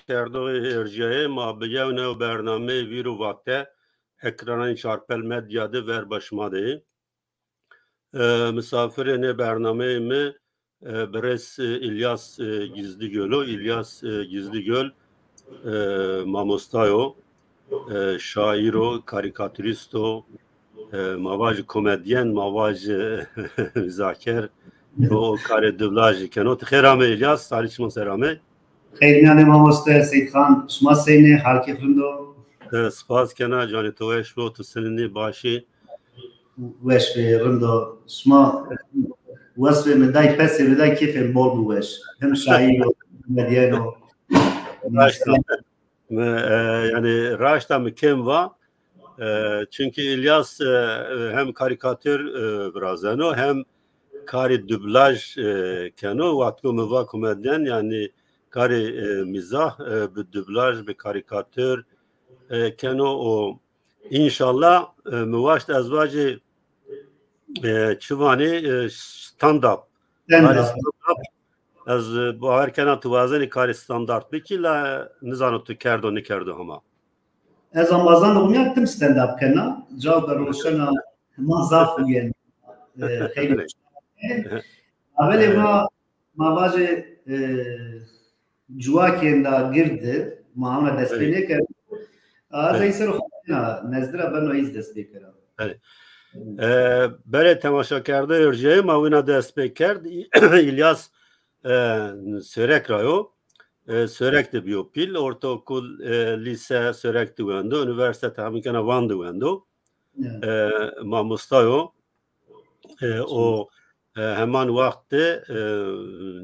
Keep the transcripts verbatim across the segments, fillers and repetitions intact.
kerdoxê erciyayê ma bi yew new bernameyê Vîr û Vate ekranên Çarpel Medya de ver ba şima de yê. E, misafirê nê bernameyê mi, e, birêz, e, İlyas, e, Gizligöl o. İlyas, e, Gizligöl, e, mamosta yo, e, şaîr o, karîkaturîst o, e, ma vajî komedyen, ma vajî mîzaker, o karê dublajî keno. Ti xêr amê İlyas, salî çiman ser amê. Xeyr mîyanê mamoste Seyîdxan, şima seynê, hal kêf rind o? E, spas kena, canê to weş bo, tu sinînî, başî? Weş bê, rind o. Şima wesfê mi day, pesê mi day, kêfê mi bol bû weş. Hem şaîr o, hem komedyen o. Raşt a. Mi, e, yanî raşta mi kêm va. E, çunkî İlyas, e, hem karîkatur, e, virazeno, hem karê dublaj, e, keno. Wextko mi va komedyen, yanî karê, e, mîzah, e, bi dublaj, bi karîkatur, e, keno. O înşallah, e, mi waşt ez vajî, e, çi vanê, e, stand-up. Stand-up. Karê stand-up. Ez, e, bawer kena tu wazenî karê standart bikî, la nizano tu kerdo, nikerdo hema. Ez ambazan de umyan tim stand-up kena, caw de roşena ma zaf uyen. E, xeylê. Avelê ma, ma vajê, e, civakên da gird de, ma hewna dest pê nêkerd. Ez ey ser o xatîna, nezdira beno ez dest pê kera. E, berê temaşakerdoyê erciyayê ma wina dest pê kerd. İlyas, e, Sêwreg ra yo. E, Sêwreg de bîyo pîl. Ortaokul, e, lîse Sêwreg de wendo. Unîversîte, tahmîn kena, Van de wendo. E, mamosta yo. E, o, e, heman wext de, e,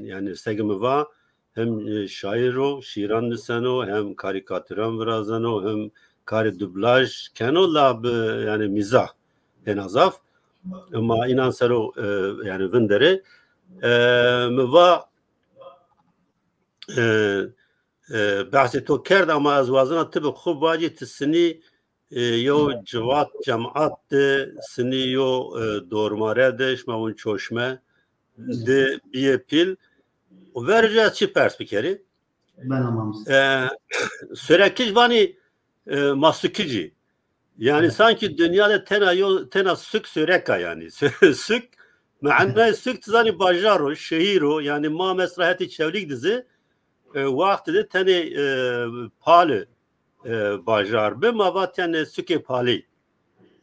yanî seke mi va, hem, e, şaîr o, şîran niseno, hem karîkaturan virazeno, hem karê dublaj keno, la bi, yanî mîzah tena zaf. Ma înan ser o, e, yanî vinderê. E, mi va, e, e, behsê to kerd, ama ez wazena ti bi xwu vacî, ti sinî, e, yew civat, cemat de, sinî yew, e, dormare de, şima vûn çoşme de bîyê pîl. Û verê ez çi pers bikerî? Bena mamoste. E, Sêwrekij vanî, e, ma sukij î. Yanî sankî dinya de tena yo, tena suk Sêwreg a yanî. Suk, manayê suk, ti zanî bajar o, şehîr o. Yanî ma mesela hetê Çewlîg de zî, e, wext de tenê, e, Pali, e, bajar bi, ma vatêne sukê Palî.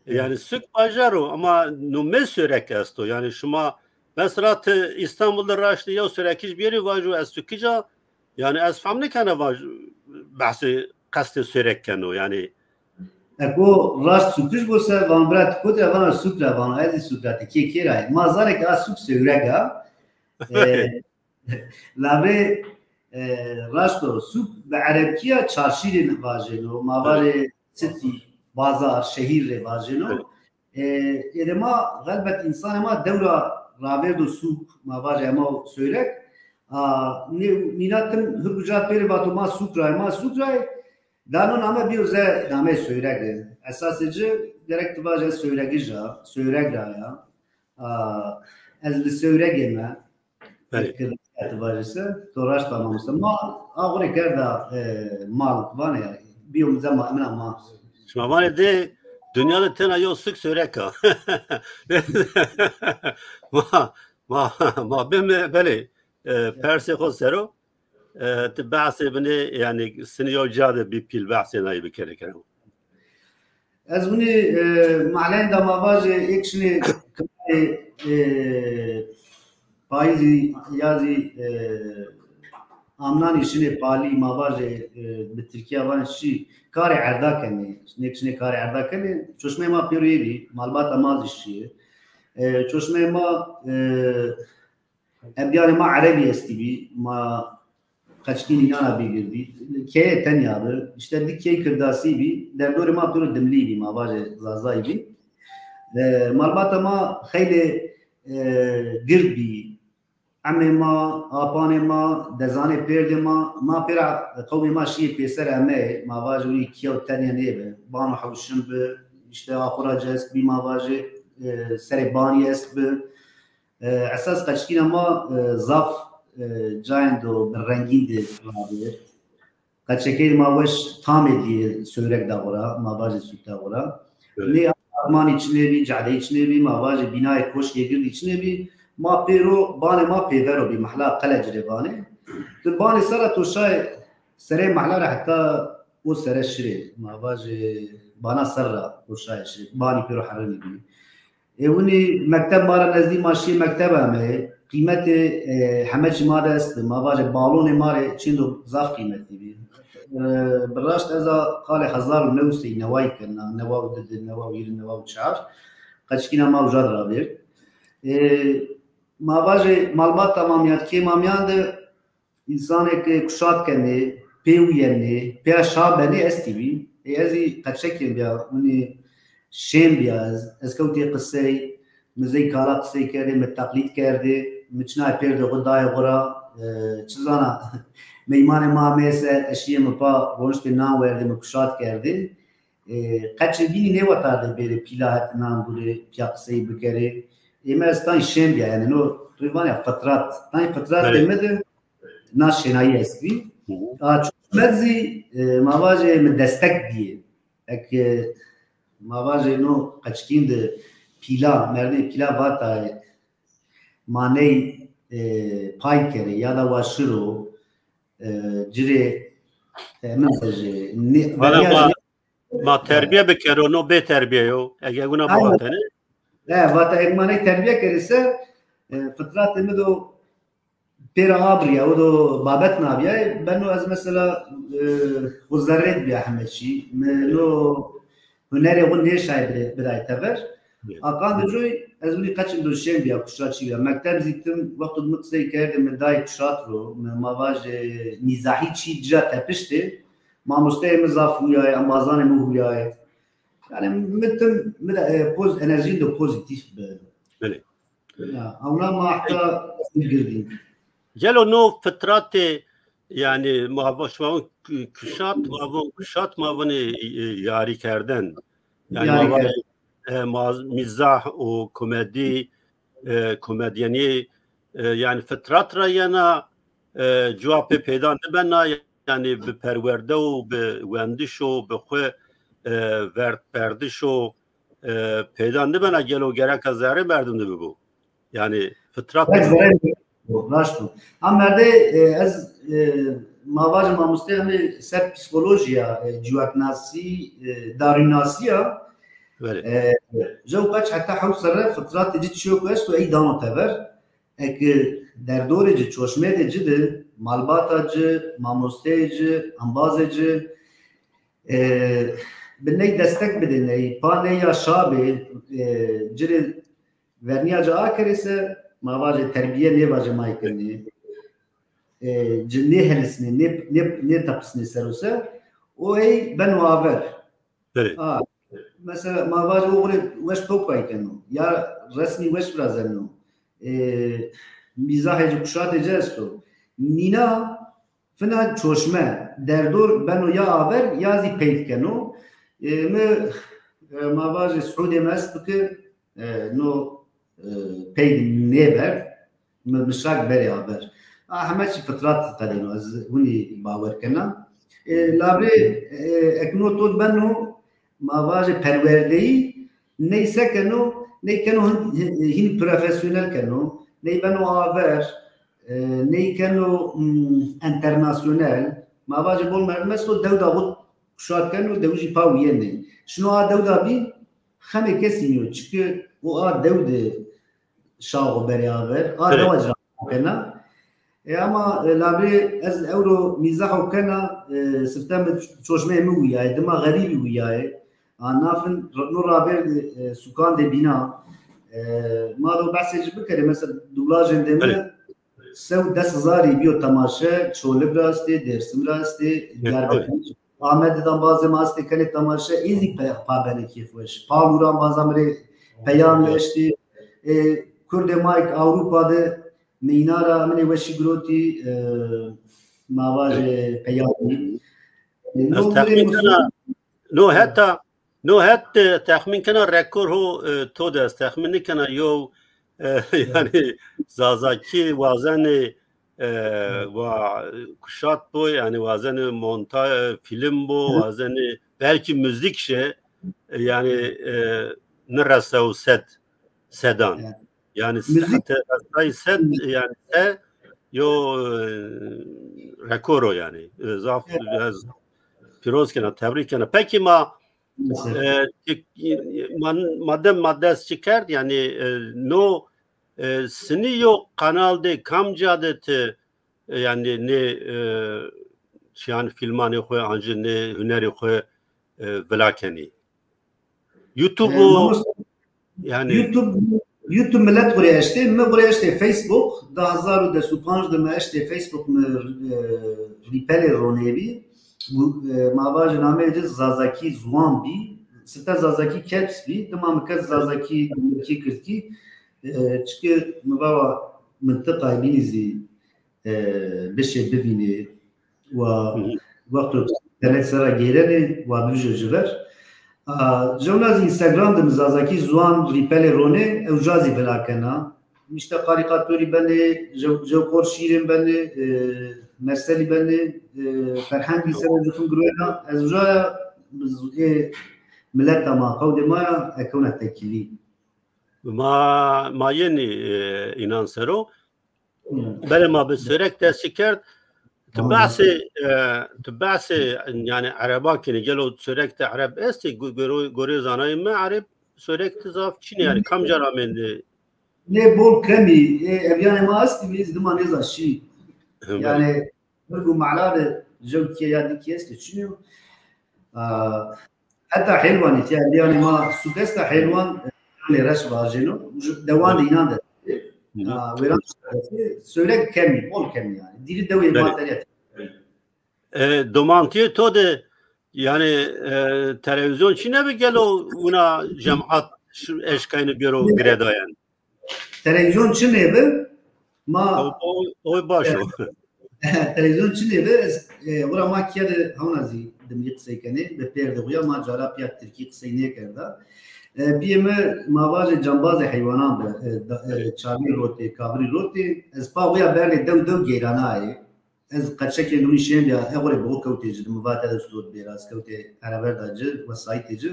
Yanî suk bajar o, ama numê Sêwreg esto. Yanî şima mesela ti Îstanbul de raştî yew Sêwrekij bîyerî, vajo ez sukij a. Yanî ez fehm nêkena vaj, behsê qestê Sêwreg keno. Yanî eko raşt sukij bo se, van bira ti kotî ra, vana suk ra, vana ez zî suk ra, ti kê kê ra yê. Ma zanê ke a suk Sêwreg a. E, Labê, e, raşt o, sûk bi erebkî ya çarşî rê vajêno, ma va rê sitî, bazar, şehîr rê vajêno. E, êdî ma, xelbet însanê ma dewra ravêrdo sûk, ma vajê ema Sêwreg. A, nê, nîna tim hik uca pêrê vato ma sûk ra yê, ma sûk ra yê, da no name bîyo ze nameyê Sêwreg. Esasê ci gerek ti vajê Sêwregij a, Sêwreg ra ya. A, ez li Sêwregê me. Belê. Ti vajî se, to raşt va mamoste. Ma axurê kerda, e, mal, vanê ya, bîyo mize ma, emina ma. Şima vanê de dinya de tena yo suk Sêwreg a. Ma, ma, ma bime, belê, e, persê xo ser o. E, ti behsê binê, yanî sinî yo ca de bî pîl behsê nayî bikerê keno. Ez winî, e, malên de ma vajê êk şinê kimayê, e, payîzî ya zî, e, amnanî şinê palî, ma vajê, e, bi tirkîya van şî karê erda kenê. Nêk şinê karê erda kenê. Çoşmeyê ma pêro yê bî, malbata ma zî şîyê. E, çoşmeyê ma, e, Evdîyanê ma erebî estîbî, ma qeçkî nînana bî girdî. Keye tenya bi. Îşte di key kirdasî bî. Derdorê ma pêro dimlî bî, ma vajê zazayî bî. E, malbata ma xeylê, e, gird bî. Emê ma, apanê ma, dezanê pêrdê ma, ma pêra qewmê ma şîyê pêser emeyê, ma vajê wî kîya û tenya nêbi. Bano hewşin bi, îşte axura ci est bî, ma vajê, e, serê banî est bi. E, esas qeçkîna ma, e, zaf, e, cayên do bi rengîn de ravêrt. Qeçekey ma weş tamê dîyê sewrek da xo ra, ma vajê sûk da xo ra. Evet. Nê armanî çinê bî, cadeyî çinê bî, ma vajê bînayê koşkê girdî çinê bî. Ma pêro, banê ma pêvero bî, mehla Qele ci rê vanê. Ti banê ser ra to şayê serê mehla ra heta o sere şirê. Ma vajê bana ser ra to şayê şirê. Banî pêro herenî bî. Ê winî mekteb ma ra nezdî, ma şîyê mektebe ame. Qîmetê, e, heme çî ma de est bi. Ma vajê balonê ma rê çîndo zaf qîmetî bî. E, bi raşt ez a qalê hezar û new sey neway kena, newa û di di, newa û hîrê, newa û çar. Qeçkîna ma uca de ravêrd. E, ma vajê malbata ma mîyan, kê ma mîyan de Însanê ke kuşat kenê, pê wîyenê, pêya şa benê estî bî. Ê ez zî qeçekên bîya, winî şên bîya ez. Ez kewtê qisey, mi zey kala qisey kerdê, mi teqlîd kerdê, mi çinayê pêrdê xwu dayê xwu ra, e, çi zana, meymanê ma ameyê se, eşîyê mi pa, roniştê nan werdê, mi kuşat kerdê. E, qeçê bînî nêwetardê bêrê pîla het nan gurê, pîya qisey bikerê. Ê mi ez tay şên bîya, yanî no, tu vanî ya fitrat. Tay fitratê mi de na şênayî estbî. Hı hı. A çoşme zî, e, ma vajê mi destek dîyê. Eke ma vajê no qeçkîn de pîla, merdê pîla vata ma ney, e, pay kerê ya da wa şiro, e, ci rê, e, min vajê, nê, Valla ma, ma terbiye bikero, no bê terbiye yo. Ege guna bivatene. E, vata eg ma ney terbiye kerê se, e, fitratê mi do pêra abrîya, o do babet nabîya. Beno ez mesela, e, xwu zerrêd bîya heme çî. Mi no hunerê xwu nêşayê bide-, bidayê tever. Evet. A qandê coy, ez winî qeçim do şên bîya, kuşat çî bîya. Mekteb zî tim, wexto mi qisey kerdê, mi dayê kuşat ro, mi, ma vajê, mîzahî çî ci ra tepiştê. Mamosteyê mi zaf huyayê, embazanê mi huyayê. Yanî mi tim, mi de, e, poz-, enerjîn do pozîtîf bi. Belê. Ya, ewna ma heta girdî. Gelo no fitratê, yanî ma va-, şima vûn ku-, kuşat, ma vûn kuşat, ma vûnê, e, yarî kerden. Yanî ma va-, e, ma-, mîzah û komedî, e, komedyenî, e, yanî fitrat ra yena, e, cuwa pê peyda nibena, yanî bi perwerde û bi wendiş û bi xwu, e, verd-, verdiş û, e, peyda nibena, gelo gereka zerrê merdim de bibo. Yanî fitrat gerek zerrê raşt o. Ha merdê, e, ez, e, ma vajim mamosteyê hemî ser psîkolojîya, e, ciweknasî, e, darwînnasî ya. Belê. E, jew qeç heta hewt serre fitratê ci çîyo ku esto ey dano tever. Eke derdorê ci, çoşmedê ci de, malbata ci, mamosteyê ci, embazê ci, e, bi ney destek bidê ney, pa ney ya şa bê, e, ci rê vernîya ci akerê se, ma vajê terbiye nêvajê ma yê kenê. E, ci nêhelisnê, nê, nê, nêtepisnê ser o se, o ey beno aver. Belê. A, mesela ma vajê oxirê weş topay keno. Ya resmî weş virazeno. E, mîzahê ci, kuşatê ci esto. Nîna fina çoşme, derdor beno ya aver ya zî peyd keno. E, mi, e, ma vajê Siûdê mi est bi ki, e, no, e, peyd nêberd. Mi, mi şak berê aver. A heme çî fitrat qedêno, ez winî bawer kena. E, labê, e, ek no to beno, ma vajê perwerdeyî, ney se keno, ney keno hin-, hin-, hîn profesyonel keno, ney beno aver, e, ney keno, mm, enternasyonel. Ma vajê bol merdim esto, dewda xwu kuşat keno, dewijî pa wîyenê. Şino a dewda bî, xemê kesî nîyo, çike o a dew de şaxo berê aver, a dewa ci ra kena. E, ama, e, labê ez ewro mîzaho kena, e, sifte mi çoşmeyê mi wîyayê, dima xerîbî wîyayê. A nafin, no ravêrdê, e, sukan de bîna. E, ma do behsê ci bikerê, mesela dublajên de mi sew des hezarî bîyo temaşe, Çolig ra estê, Dêrsim ra estê, Diyarbekir. Amedê de embazê ma estê kenê temaşe, ê zî pe-, pa benê kêfweş. Palû ra embaza mi rê peyamî eştê. E, kurdê ma yê ke Ewropa de mi îna ra minê weşî girotî, e, ma vajê peyamî. E, no texmîn kena, no heta, no het, e, texmîn kena rekor ho, e, to de est. Texmîn nikena yew, e, yanî Zazakî wazenê, e, wa kuşat bo, yanî wazenê monta-, e, film bo, wazenê belkî muzîk şi, e, yanî, e, niresew sed, sedan. Yanî hete resay sed, yanî se yo, e, rekor o yanî. E, zaf ez pîroz kena, tebrîk kena. Pekî ma, e, ti-, ma, ma dem ma dest çi kerd, yanî, e, no, e, sinî yo kanal de kamca de ti, e, yanî nê, e, çiyan, filmanê xwu, ancî nê hunerê xwu, e, vila kenî? YouTube o, yanî YouTube, YouTube milet xwu rê eştê, mi xwu rê eştê Facebook, di hezar û des û panc de mi eştê Facebook, mi, e, rîpelê ronê bî. Bu, e, ma vajê nameyê ci Zazakî Ziwan bî. Sifte Zazakî Keps bî. Dima mi kes Zazakî, Kirdkî, e, çike mi vawa mintiqayê bînî zî, e, bişê bivînê. Wa wexto internet sera gêrenê, wa bivijê ci ver. A, jewna zî Instagram de mi Zazakî Ziwan rîpelê ronê, ewca zî vila kena. Îşte karîkatorî benê, jew-, jewqor şîrên benê, e, merselî benê, e, ferhengî ser o jixin girwena. Ez uca ya, ê mileta ma, qewdê ma ya, ekewna tekîlî. Ma, ma yenî, e, înan ser o. Belê, ma bi Sêwreg dest çi kerd. Ti behsê, e, ti behsê, yanî, ereba kenî. Gelo Sêwreg de ereb estê? Go-, goro-, gorê zanayê mi ereb Sêwreg de zaf çin ê, yanî kamca ra amendê? Nê, bol kemî. E, evyanê ma estî, biz dima nêza şî. Yanî, mirg û mala de jew kîye ya di kîye estê, çin o. A, Heta Hêlwanî, tîya evyanê ma sûk esta Hêlwan, e, Hêlwanê Reş vajêno. Dewan de înan de. A, wêran Sêwreg kemî, bol kemî yanî. Dîrî dewê ma terîya. E, domantîyê to de, yanî, e, televîzyon çinê bi, gelo wina cemaat eşkayne bêro girêdayan? Televîzyon çinê bi, ma... O, o, o baş o. Televîzyon çinê bi, ez, e, wira ma kîye de hewna zî dimî qisey kenê, bi pêrdê xo ya, ma cara pîya tirkî qisey nêkerda. E, pîyê mi, ma vajê cambazê heywanan bi, e, da, e, çarmî rotê, kavirî rotê. Ez pa xo ya berdê dew dew geyranayê. Ez qeçekê nûnî şêndîya, e, xo rê bi xo kewtê ci, di mi va te de stod bêra, ez kewtê ereberda ci, wesayîtê ci.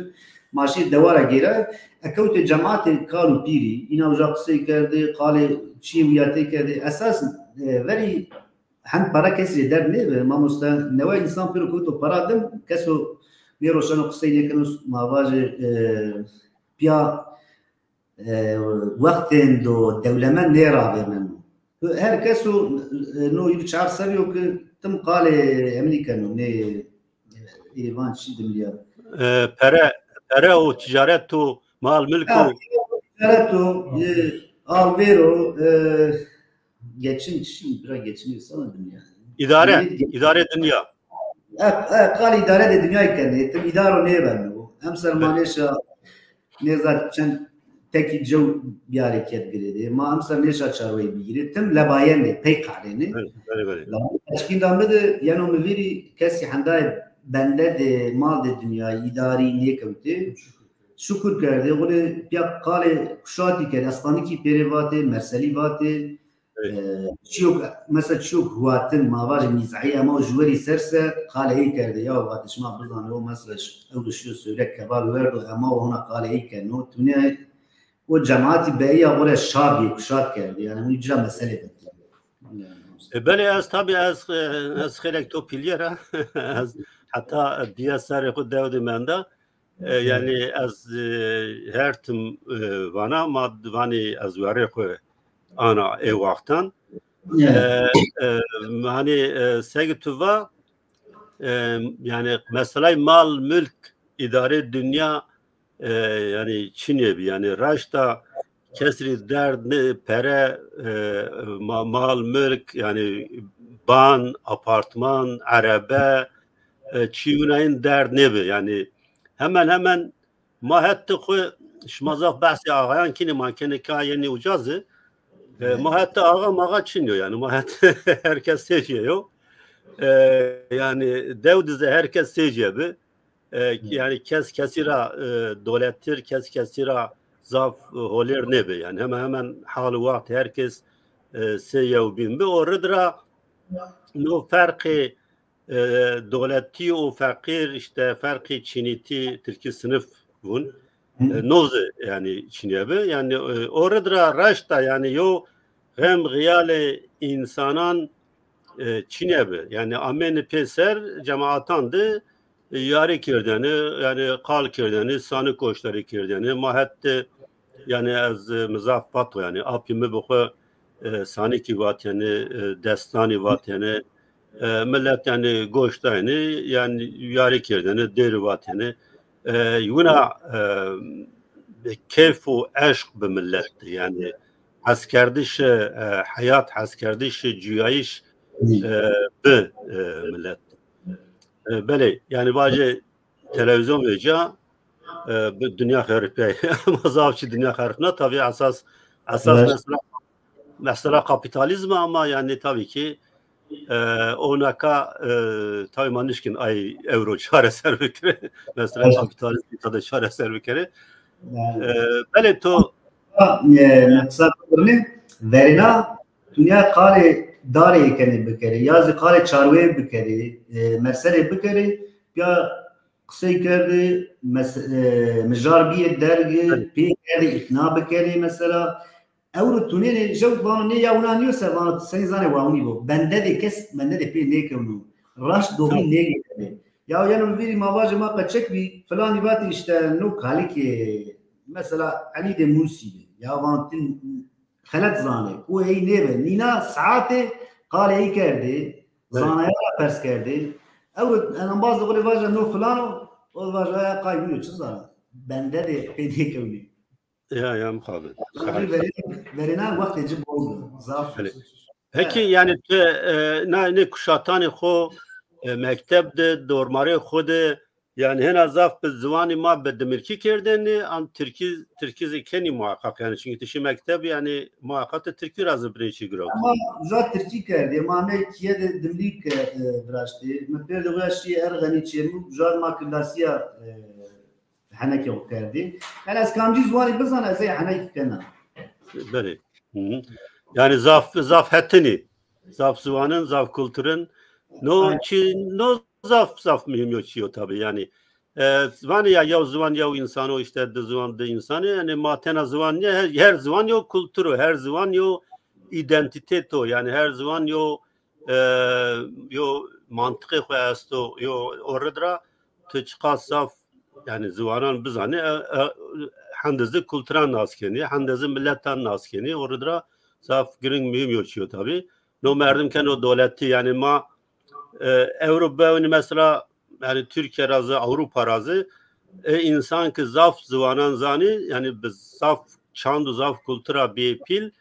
Ma şî dewara gêra, e, kewtê cemaatê kal û pîrî, îna uca qisey kerdê, qalê çîyê wîya têkerdê. Esas, e, verî hend para kesî rê derd nêbi, mamoste, newe însan pêro kewto para dim, keso nêroşeno qisey nêkeno, ma vajê, e, pîya e, wextên do dewlemend nêravêrneno. Her kes o, e, no yirmi çar serrî yo ki tim qalê eminî keno, nê, e, ê van çi dimîya. E, pere, pere û ticaret û mal milk û. Ticaret û, e, alvêr o, e, geçim çi, bira geçim sana dimîya. Îdare, îdare dinya. E, e, qal îdare de dinyayê kenê, tim îdaro nêbeno. Emser ma nêşa nêza çend tekî cew biyarê ked girêdê. Ma emser nêşa çarweyî bigîrê. Tim lebayendê, pey qehrênê. Belê, belê, belê. Lakin eşkînda mi de yeno mi vîrî kesî hendayê bende de mal de dinyayî îdarî nêkewtê. Şukur kerdê, xo rê pîya qalê kuşatî kerdê, estanikî pêrê vatê, merselî vatê. E, çîyo, mesela çîyo huatin, ma vajê mîzahî, ema o ji werî ser se qale ey kerdê, ya vatê şima bizanê, o mesela ş-, ew de şiyo Sêwreg kebab werdo, ema o hona qale ey keno. Tune o cemaatî be eya xo rê şa bîyê, kuşat kerdê. Yanî hûn cira meselê vekerdê. E, belê, ez tabî ez, e, ez xêlek to pîlyer a. Ez heta diye serê xo dew de menda. E, yanî ez, e, her tim, e, vana, ma vanî ez werê xwu ana ê wextan. E, e, hanî, e, segi tu va, e, yanî meselay mal, mulk, îdare dinya, e, yanî çinê bî. Yanî raşta kes rî derd nê, pere, e, ma-, mal, mulk, yanî ban, apartman, erebe, e, çî wina yin derd nêbi. Yanî hemen hemen ma het xwu, şima zaf behsê axayan kînî, ma kenê ka yenî uca zî. E, ma het axa maxa çin yo yanî. Ma het her kes sêcîye yo. E, yanî dew dize her kes sêcîye bi. E, yanî kes kesî ra, e, dolettir, kes kesî ra zaf, e, holêr nêbi. Yanî hemen hemen hal û wext her kes e, sê yewbîn bi. O rid ra no ferqê, e, dewletî û feqîr, îşte ferqê çînîtî, tirkî sinif vûn. E, no zî yanî çînîye bi. Yanî, e, o rid ra raşta yanî yo xem xiyalê însanan, e, çînîye bi. Yanî amêni pêser cematan de, e, yarî kerdêne, yanî qal kerdêne, sanik goşdarî kerdêne. Ma het de, yanî ez, e, mi zaf vato, yanî apî mi bi xwu, e, sanikî vatêne, e, destanî vatêne, e, milet yanî goş dayêne, yanî yarî kerdêne, dêrî vatêne. E, wina, e, keyf û eşq bi milet de, yanî heskerdiş, e, heyat, heskerdiş, cuyayîş, e, bi, e, milet de. E, belê, yanî vacê televîzyon vêca, e, bi dinya xeripîyayî. Ama zaf çî dinya xeripna. Tabî esas, esas mesela, mesela kapîtalîzm a ama yanî tabî kî, e, o naka, e, tabî ma nişkin ay ewro çareser bikirê. Mesela kapîtalîzm îta de çareser bikerê. E, belê to Ha, e, mesela verêna, verêna dinya qalê darê kenê bikerê, ya zî qalê çarweyê bikerê, e, meselê bikerê, ya qisey kerdê, mes-, e, mijar bîyê dergi, pê kerdê îqna bikerê mesela. Ewro tunênê, jew vano nê ya wina nîyo se, vano ti senî zanê wa winî bo. Bende de kes, bende de pê nêkewno. Raşt doğrî nêgêrenê. Ya yeno vîrî ma vajê ma qeçek bî, filanî vatî îşte no kalikê, mesela Elî de Musî bi. Ya vano ti xelet zanê. O ey nêbe. Nîna saetê qalê ey kerdê, zanaya ra pers kerdê. Ewro embaz de xo rê vaja no filan o, o vaja ya qay wîno çi zana. Bende de pê nêkewnê. Ya, ya, muxabin. Verêna, verêna wextê ci bol bi. Zaf. Peki, yanî tu, e, na, nê kuşatanê xo, e, mekteb de, dormarê xo de, yanî hena zaf bi ziwanî ma bi dimilkî kerdêne, an tirkî, tirkî zî kenî muhaqqaq, yanî çunkî ti şî mekteb, yanî muhaqqaq ti tirkî ra zî binê çî girewtî. Ama uza tirkî kerdê, ma nê kîye de dimilî ke, e, viraştê. Mi pêr de uya şî Erxenî, Çêmûg, uza ma kilasîya, e, henekê xo kerdî. Yanî ez kamcî ziwanî bizana, ez ey henekî kena. Belê. Hı hı. Yanî zaf, zaf hetinî. Zaf ziwanin, zaf kulturin. No çî, no zaf, zaf muhîm yo çî yo tabî. Yanî, e, vanê ya yew ziwan, yew însan o, îşte di ziwan, di însan o. Yanî ma tena ziwan nîye, her, her ziwan yew kultur o, her ziwan yew îdentîtet o. Yanî her ziwan yew e, yo mantiqê xo esto, yo o rid ra tu çiqas zaf, yanî ziwanan bizanî, e, e, hende zî kulturan nas kenî, hende zî miletan nas kenî, o rid ra zaf giring muhîm yo çîyo tabî. No merdim keno dewletî, yanî ma, e, ewro bewnî mesela, yanî Tirkîye ra zî, Ewropa ra zî, e, însan ki zaf ziwanan zanî, yanî bi zaf çand û zaf kultura bîyê pîl,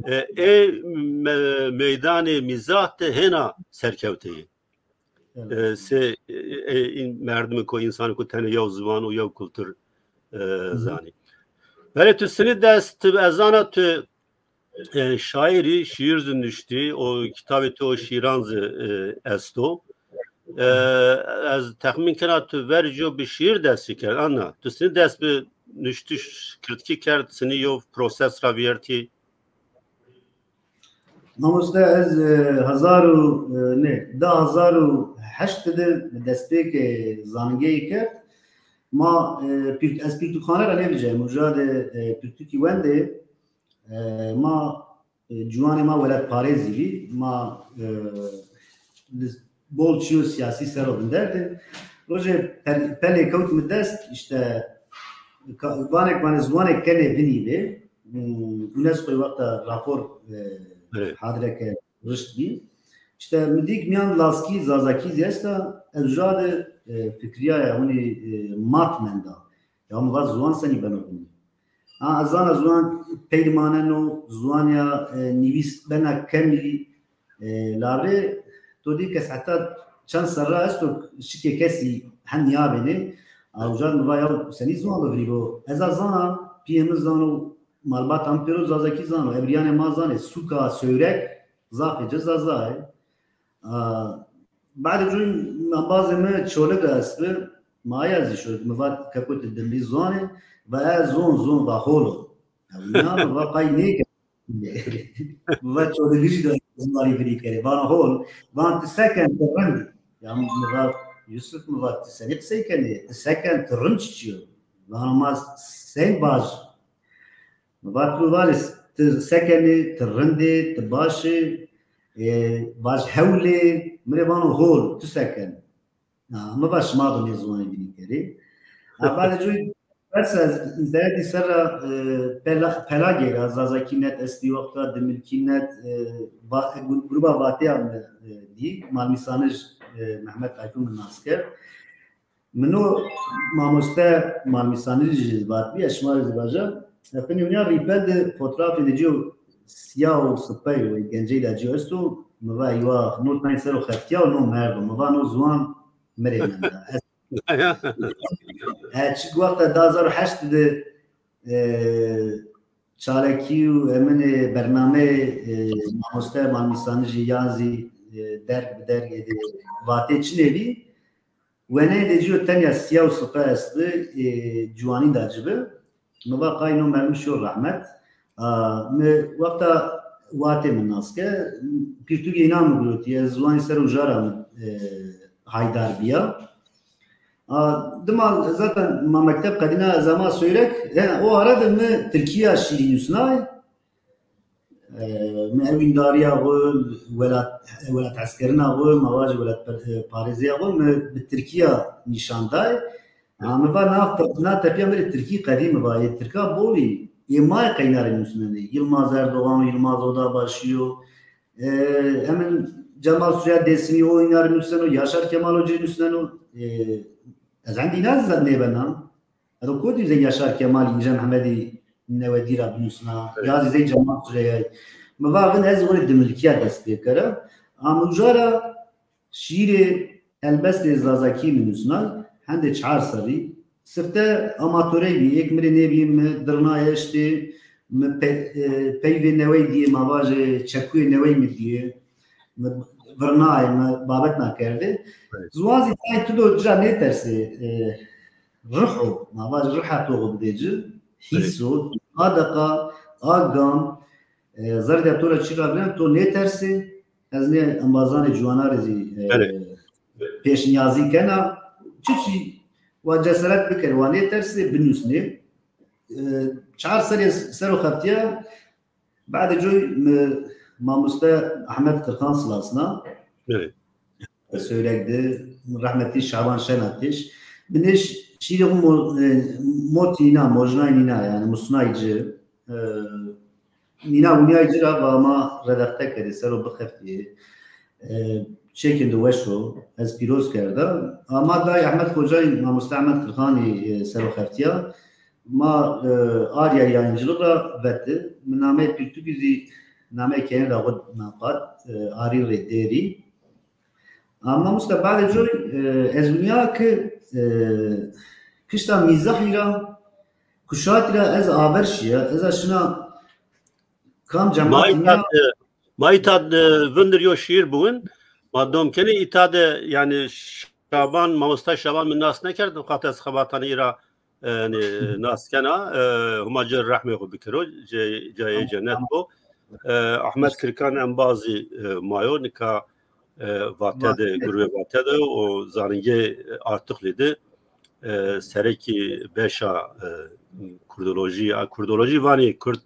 e, ê me-, meydanê mîzah de hêna serkewteyî. E, se, e, e, în-, merdimê ku, însanê ku tenê yew ziwan û yew kultur, e, zanî. Belê tu sinî dest, ez zana tu e, şaîrî, şîîr zî nuştî, o kitabê to şîîran zî, e, esto. E, ez texmîn kena tu verco bi şîîr dest kerd. Anna, tu sinî dest bi nuştiş kirdkî kerd, sinî yo proses ra vîyertî? Mamoste, ez, e, hezar û, e, nê, di hezar û heşt de destpêkê zaningeyî kerd. Ma, e, pîrt-, ez pîrtûkxane ra nêvijayî, uca de, e, pîrtûkî wendê, e, ma, e, ciwanê ma welatparêzî bî. Ma, e, li bol çîyo sîyasî ser o vinderdê. Rojê pel-, pelê kewt mi dest, îşte, ka-, vanek vanê ziwanek kenê vinî bê. Hmm, UNESCOyî wexta rapor, e, hadire ke rişt bî. Îşte mi dîk mîyan laskî, zazakî zî esta. Ez uca de, e, fikrîyaya winî, e, mat menda. Ya mi va ziwan senî beno vinî? Ha, ez zana ziwan peyr maneno, ziwan ya, e, nîvîs bena kemî, e, la rê to dî kes heta çend serra esto şikê kesî hen nîyabênê. A, uca mi va ya senî ziwan do vinî bo? Ez a zana, pîyê mi zano, malbata mi pêro zazakî zano, ebrîyanê ma zanê, sûka, sewrek, zafê ci zaza yê. A, Badê cû embazê mi Çolig est bi, ma aya zî şorik, mi va keko ti dimrî zonê, va ez zon, zon, va hol o. Ew nîya mi va qay nêke. Mi va çolîgijî de ziwanî binî kerê. Vana hol, van ti se ken, ti rind î. Ya mi va Yusuf, mi va ti senî qisey kenê? Ti se ken, ti rind çiçî yo? Vana ma sey vaj. Mi va tu vajê ti se kenê, ti rind ê, ti baş ê, e, vaj hewl ê. Mi rê vano hol, tu se ken? Ha, mi va şima do nê ziwanî binî kerê. Ha, badê coy, pers ez înternetî ser ra, e, pela, pelagê ra, Zazakî net estî wexta, Dimilkî net, e, va-, gru-, gruba Vatê ya mi, e, dî, Malmîsanij, e, Mehmet Aykun mi nas kerd. Mi no mamoste Malmîsanijî vatbî, ez şima rê zî vaja. Efenî, wina rîpel de fotoğrafê de cîyo sîya û sipey û gencey de cîyo esto. Mi va eywa, no tanî ser o xeftîya û no merdo. Mi va no ziwan mi rê menda. Ez, e, çik wexta di hazar û heşt de, e, çalakî û eminê bernameyê, e, mamoste Malmîsanijî yan zî, e, derg bi derg êdî Vatê çinê bî. Weneyê de cîyo tenya sîya û sipe estbi, e, ciwanî de ci bi. Mi va qayî no merdim şiyo rehmet. A, mi wexta Vatê mi nas ke, pirtûkê înan mi girotî, ez ziwanî ser uca ra mi, e, haydar bîya. A, dima zaten ma mekteb qedîna ez ama Söyrek, he, o ara de mi tirkîya şîrî nusnay. E, mi ewîndarîya xo, welat, welateskerina xo, ma vajî welat, e, parêzîya xo mi bi tirkîya nîşan day. A, mi va na, na tepîya mi rê tirkî qedî mi va, ê tirka bolî, ê ma yê qey îna rê nusnenê. Yilmaz Erdoğan û Yilmaz Oda başî yo. E, hemin Cemal Süreya Dêsimî o îna rê nusneno, Yaşar Kemal o ci rê nusneno. E, ez endî îna zî nêbena. Edo kotî zey Yaşar Kemal, Înce Mehmedî newedî ra binusna, ya zî zey Cemal Süreyayî. Mi va vin ez were Dimilkîya dest pê kera. A mi uca ra şîîrê helbestê Zazakî mi nusna, hendê çar serrî. Sifte amatorey bî, êk mi rê nêbî, mi dirna eştê, mi pe-, e, peyvê newey dîyê, ma vajê çekuyê newey mi dîyê, mi virnayê, mi babetna kerdê. Evet. Ziwan zî tayê tu do ci ra nêtersê, e, ruh o, ma vajê ruha to xo bidê ci, hîs o, a deqa, a gam, e, zerrîya to ra çî ra vînen, to nêtersê, ez nê embazanê ciwana rê zî, e, pêşnîyazî kena, çiçî wa cesaret bikerê, wa nêtersê, binusnê. E, çar serê ser o xeftîya, badê coy mi mamoste Ahmet Kırkan silasna. Evet. Söylek de, rehmetî Şaban Şenatêş. Binê şîrê xo mo-, e, motî nîna, mojnay nîna, yanî musnay ci. E, nîna winîyay ci ra va ma redexte kerê, ser o bixeftîyê. E, çekên de weş o, ez pîroz kerda. Ama day Ahmet Xocayî, mamoste Ahmet Kırkanî, e, ser o xeftîya. Ma, e, arya yayıncılık ra veti. Mi nameyê pirtûkî zî, nameyê keyên ra xo napat, e, arî rê dêrî. Ama usta badê coy, e, ez winîya ki, e, kişta mîzahî ra, kuşatî ra ez aver şîya, ez a şina kam cemat nîya. Ma îta de, ma îta de vindir yo şîîr biwin, ma dom kenê îta de, yanî Şaban, mamosta Şaban mi nas nekerd, xatir ez xebatanê î ra, e, yanî nas kena, e, Huma ci rehmê xo bikero, ce-, cayê cennet bo. E, Ahmet Kırkan embazî, e, ma yo, nika, e, Vate de, grubê Vate de o zaningê Artukli de, e, serekî beşa, e, kurdolojî, a, kurdolojî vanê kurd,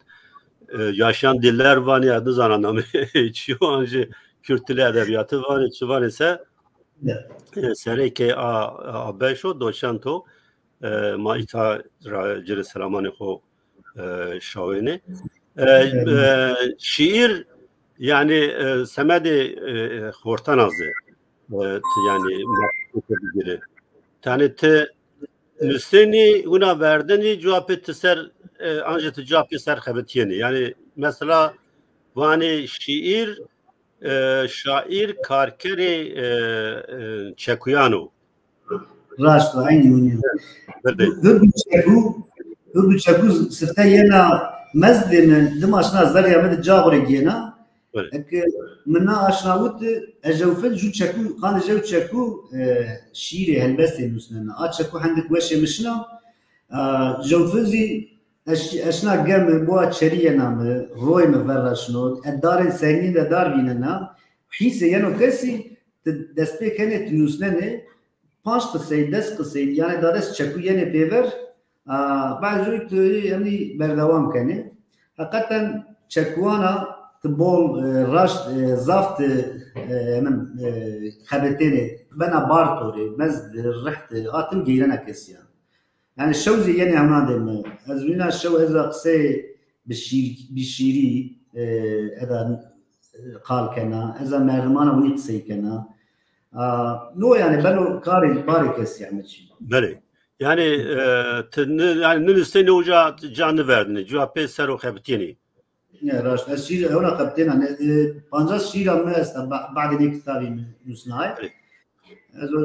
e, yaşayan diller vanê, ez nizana namê çi yo, ancî Kürt dili edebiyatı vanê, çi vanê se, e, serekê a, a beş o, doçent o. E, ma îta ra ci rê selamanê xo, e, şawênê. E, e, şîîr, yanî, e, semedê, e, e, xortena zî, e, ti, yanî, ma bigirê. Tanê ti nusenî, wina verdenî, cewapê ti ser, e, ancî ti cewapê ser xebitîyenî. Yanî, mesela, vanê şîîr, e, şaîr karkerê, e, e, çekuyan o. Raşt o, eynî winî yo. Berdê. Hurd û çekû, hurd û çekû sifte yena mezdê mi, dima şina zerrîya mi de ca xo rê gêna. Berdê. Eke mi na aşnawit, ez jewfil jû çekû, qandê jew çekû, e, şîîrê helbestê nusnena. A çekû hendik weşê mi şina, e, jewfil zî Eş-, eşna gemi, boa çerî yena mi, royê mi ver ra şino, e darên sengîn de dar vînena, hîsê yeno kesî, ti destpê kenê, ti nusnenê, panc qisey, des qisey, yanî dades çekû yenê pêver, a, bazî tu emnî berdewam kenê. Heqeten çekuana ti bol, e, raşt, e, zaf ti, e, emin, e, xebetênê, bena bar to rê, mezd, rihd, a tim geyrena kesî ya. Yanî şew zî yenê hewnan de mi. Ez wîna şew ez a qisey bi şîr-, bi şîrî, e, eda, e, qal kena. Ez a merdimana winî qisey kena. A, no yanî beno karê, barê kesî Ehmed Şîr. Belê. Yanî, e, ti ni-, yanî nivistênê uca ca niverdinê. Cuwa pê ser o xebitîyenê. Ne, raşt. Ez şîr hewna xebitêna. Ne, e, pancas şîra mi esta, ba-, badê nê kitabî mi nusnaye. Belê. Ez o,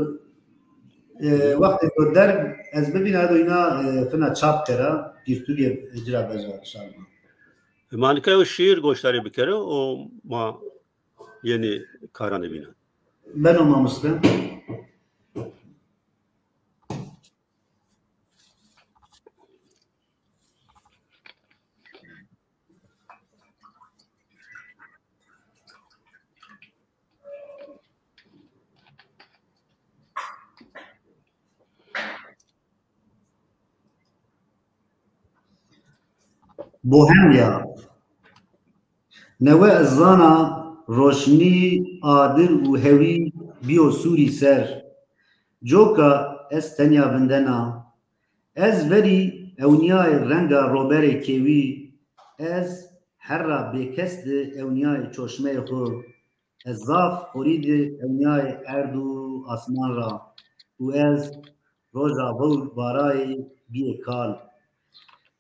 e, wextê ku derg ez bibîna, ez o îna, e, fina çap kera, pîrtûgê ci ra beja şarma. Ma nika yew şîîr goşdarî bikero û ma yenî karanê bîna. Beno mamoste. Bohemya. Newe ez zana roşnî, adir û hewî bîyo sûrî ser. Coka ez tenya vindena. Ez verî ewnîyayê renga roberê kêwî, ez herra bêkes de ewnîyayê çoşmeyê xwu. Ez zaf xorî de ewnîyayê erd û asman ra û ez roja vewr varayê bîyê kal.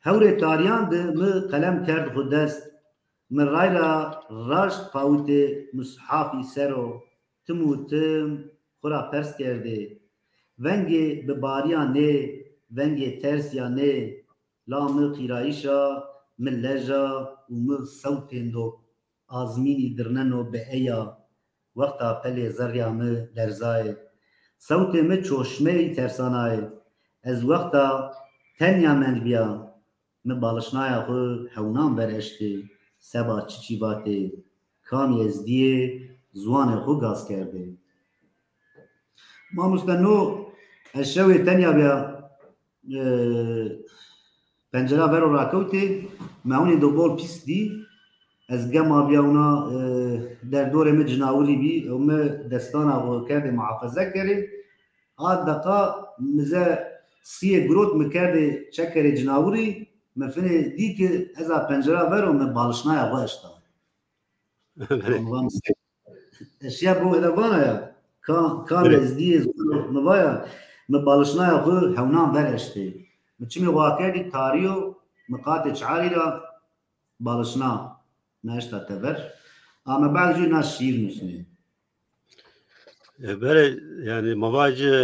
Hewrê tarîyan de mi qelem kerd xwu dest, mi rayra raşt pawitê mushafî ser o, tim û tim xwu ra pers kerdê. Vengê bibarîya nê, vengê tersîya nê, la mi qîrayîş a, mi lej a û mi sewtêndo azmînî dirneno bi eya, wexta pelê zerrîya mi lerzayê. Sewtê mi çoşmeyî tersanayê. Ez wexta tenya mendbîya, mi balişnaya xwu hewnan ver eştê, seba çiçî vatê, kamî ez dîyê, ziwanê xwu gaz kerdê. Mamoste no, ez şewê tenya bîya, e, pencera vero rakewtê, mi hewnê do bol pîs dî. Ez gema bîya wina, e, derdorê mi cinawirî bî, ew mi destana xwu kerdê muhafeze kerê. A deqa mi ze sîyê girot, mi kerdê çekerê cinawirî, mi finê dî ki ez a pencera vero mi balişnaya xwu eşta. Belê. Eşya bo ede vana ya. Ka, ka Belê. Ez dîyê zor mi vaya, mi balişnaya xwu hewnan ver eştê. Mi çimê xwu akerdî tarîyo, mi qatê çarî ra balişna mi eşta tever. A mi bad jû na şîîr nusnê. E, belê, yanî ma vajî,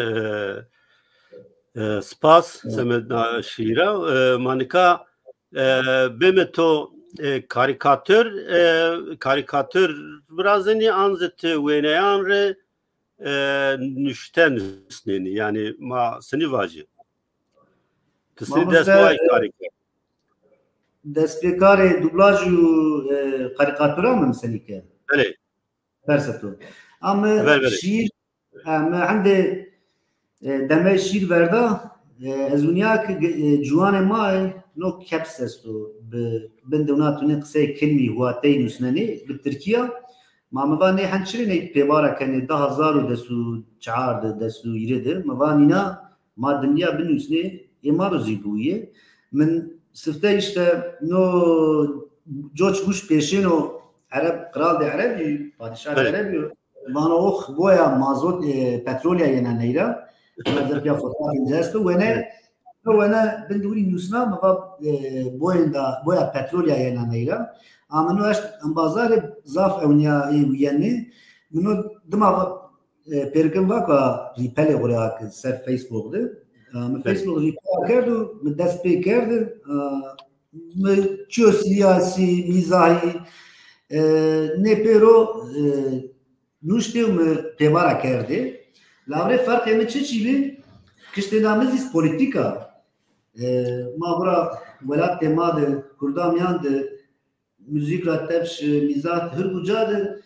e, e, spas, Evet. Semed na şîîra. E, ma nika, e, bême to, e, karîkatur, e, karîkatur virazenî an zî ti wêneyan rê, e, nuşte nusnênî. Yanî ma senî vajî? Ti senî Mamoste, dest wayî karî kerd? Destpêkarê dublaj û, e, karîkatura mi mi senî ke? Belê. Perse to. A mi Ver, verê. Şîîr, e, mi hende, e, demey şîîr verda, e, ez wînîya ki, e, ciwanê ma, e, no keps esto. Bi, bin de wina tunê qisey kilmî huatey nusnenê, bi tirkî ya. Ma mi va nê hend çirê ney pêvara kenê di hezar û des û çar de, des û hîrê de. Mi va nîna ma dimlîya binusnê, ê ma ro zî biwîyê. Min sifte îşte no coç guş pêşêno Ereb, qral de Erebî, padîşah de Belê. Erebî, vano ox boya mazot, e, petrolya yena neyra. Ina zerpiya fotoğrafê ci esto. Wene, Belê. Wene bin de winî nusna, mi va, e, boyên da, boya petrolya yena neyra. A mi no eşt embazarê zaf ewnîya ê wîyenê. Mi no dima va, e, pêrikin va ka rîpelê xwu rê ake ser Facebook de. E, mi Belê. Facebook rîpel kerdo, mi dest pê kerdi. E, mi çiyo sîyasî, mîzahî, e, nê pêro, e, nuştê û mi pêvara kerdê. Lavrê ferqê mi çiçî bî? Kiştê na mi zî polîtîk a. E, ma vura welatê ma de, Kurda miyan de, muzîk ra tepş, mîzah hir uca de,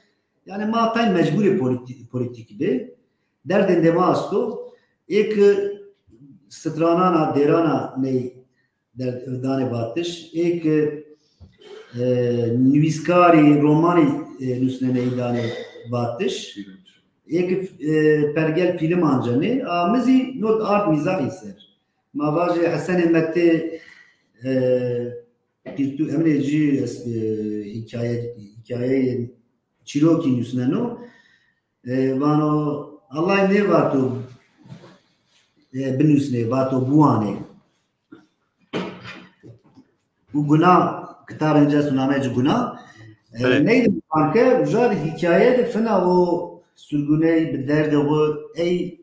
yani ma tay mecburê polîtî-, polîtîk bi. Derdên de ma esto. Ê ki stranan a, dêran a ney derd, danê vatiş. Ê ki, e, nivîskarî, romanî, e, nusnenê ney danê vatiş. Ê ki, e, pergel fîlm ancenê. A mi zî not ard mîzahî ser. Ma vajê Hesenê Metê, e, Pîrtû Emrê cî ez, e, hîkaye, hîkayeyê çîrokî nusneno. E, vano, Allay nêvato, e, binusnê, vato biwanê. Û guna, kitabê ci esto, nameyê ci guna. E, Evet. Neydi banke, uca de hîkaye de fina o surguney bi derdê xo ey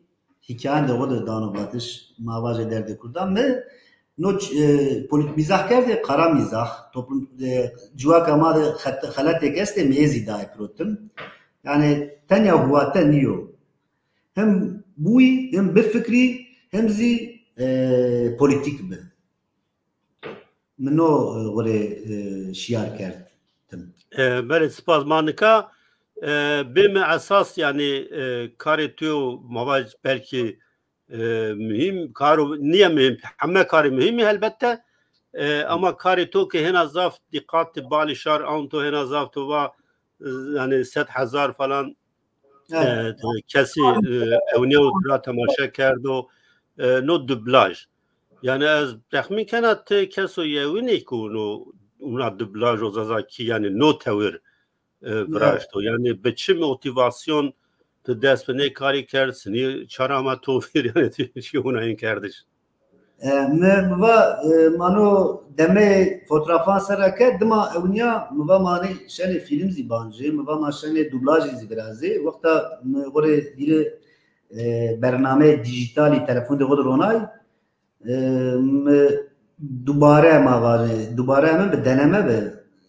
hîkayen de xo de dano vatiş, ma vajê derdê Kurdan. Mi no ç-, e, polît mîzah kerdê, qara mîzah, toplum, e, ciwaka ma de xet-, xeletêk estê, mi ê zî dayê pirotim. Yani tenya huwate nîyo. Hem bûyî, hem bifikrî, hem zî, e, polîtîk bi. Mi no, e, xo rê, e, şiyar kerdim. E, belê, spas. Ma nika, e, bê mi esas, yani, e, karê tu yo, ma vaj belkî, e, muhîm, karo, nîye muhîm, heme karê muhîm ê helbette. E, ama karê to ke hêna zaf dîqatê balî şar awnto, hêna zaf to va, e, yani sed hezar falan, Evet. E, kesî, e, ewnîyo tu ra temaşe kerdo, e, no dublaj. Yani ez texmîn kena ti keso yewin ê ku no, una dublaj o zazakî, yani no tewir, e, viraşto. Yani bi çi motivasyon ti dest bi nê karî kerd, sinî çara ma to vîr, yani ti çi ona în kerdiş? E, mi, mi va, e, ma no demê fotografan ser ra ke, dima ewnîya, mi va ma nê şenê fîlm zî bancê, mi va ma şenê dublajî zî virazê. Wexta mi xo rê hîrê, e, bernameyê dîjîtalî telefon de xo de ronay, e, mi dubare ma vajê, dubare mi bi deneme bi.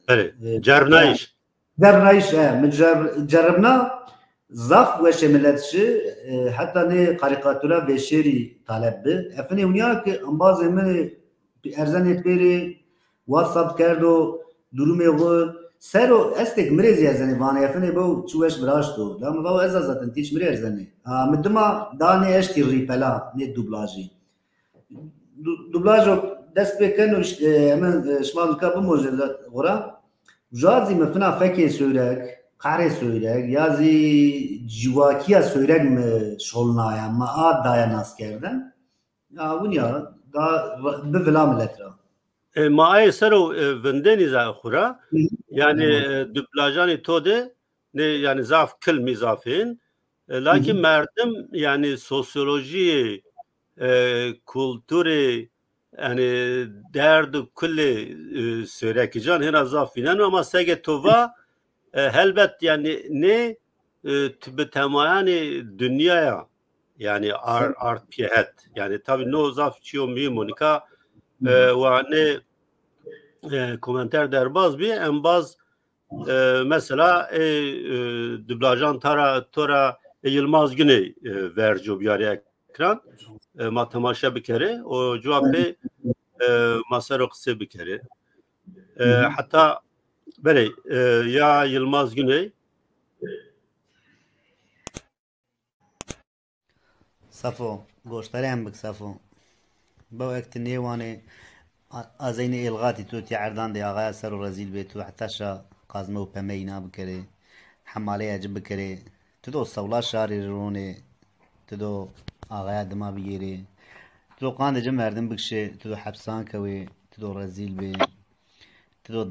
Belê, e, ceribnayîş. Ceribnayîş, e, mi cer-, ceribna, zaf weşê milet şi, e, heta nê karîkatura vêşêrî taleb bi. Efinê winîya ki embazê mi erzenê pêrê, WhatsApp kerdo, durumê xo, ser o estêk mi rê zî erzenê, vanê efinê bew çi weş viraşto. La mi va ez a zaten tîç mi rê erzenê. A, mi dima da nê eştî rîpela, nê dublajî. Du-, dublajo dest pê keno, îşte, hemen, e, şima nika bimojê xora. Uca zî mi fina fekê soyrek, qarê soyrek, ya zî ciwakîya soyrek mi şolnaya, mi a daya nas kerden. Ya, winîya, da ra-, bivila milet ra. E, ma ayê ser o, e, vindenî zî xora. Hı hı. Yani, e, dublajanê to de, nê, yani zaf kilmî zaf ên. E, lakin Hı hı. merdim, yani sosyolojîyê, e, kulturê, yani derd û kulê, e, soyrekîcan hêna zaf vîneno, ama sege to va, e, helbet yani nê, e, tu bi temayanê dinyaya, yani ar-, art pî het. Yani tabî no zaf çîyo muhîm o. Nika, e, wa nê, e, komenter derbaz bî, embaz E, mesela, e, e, dublajan ta ra, to ra, e, Yilmaz Güney, e, verco biyarî ekran. E, ma temaşe bikerê. O cuwa pê, e, ma ser o qisê bikerê. E, Hı hı. Heta, belê, e, ya Yilmaz Güney. Sefo, goştarê em bik Sefo. Bew ek ti nêwanê, a-, azeynê êlxatî tu tî erdan de axaya ser o rezîl bê, tu heta şa qazme û peme îna bikerê, hemaleya ci bikerê. Tu do sewla şarî ronê, tu do axaya dima bigêrê. Tu do qandê ci merdim bikişê, tu do hepsan kewê, tu do rezîl bê. Tu do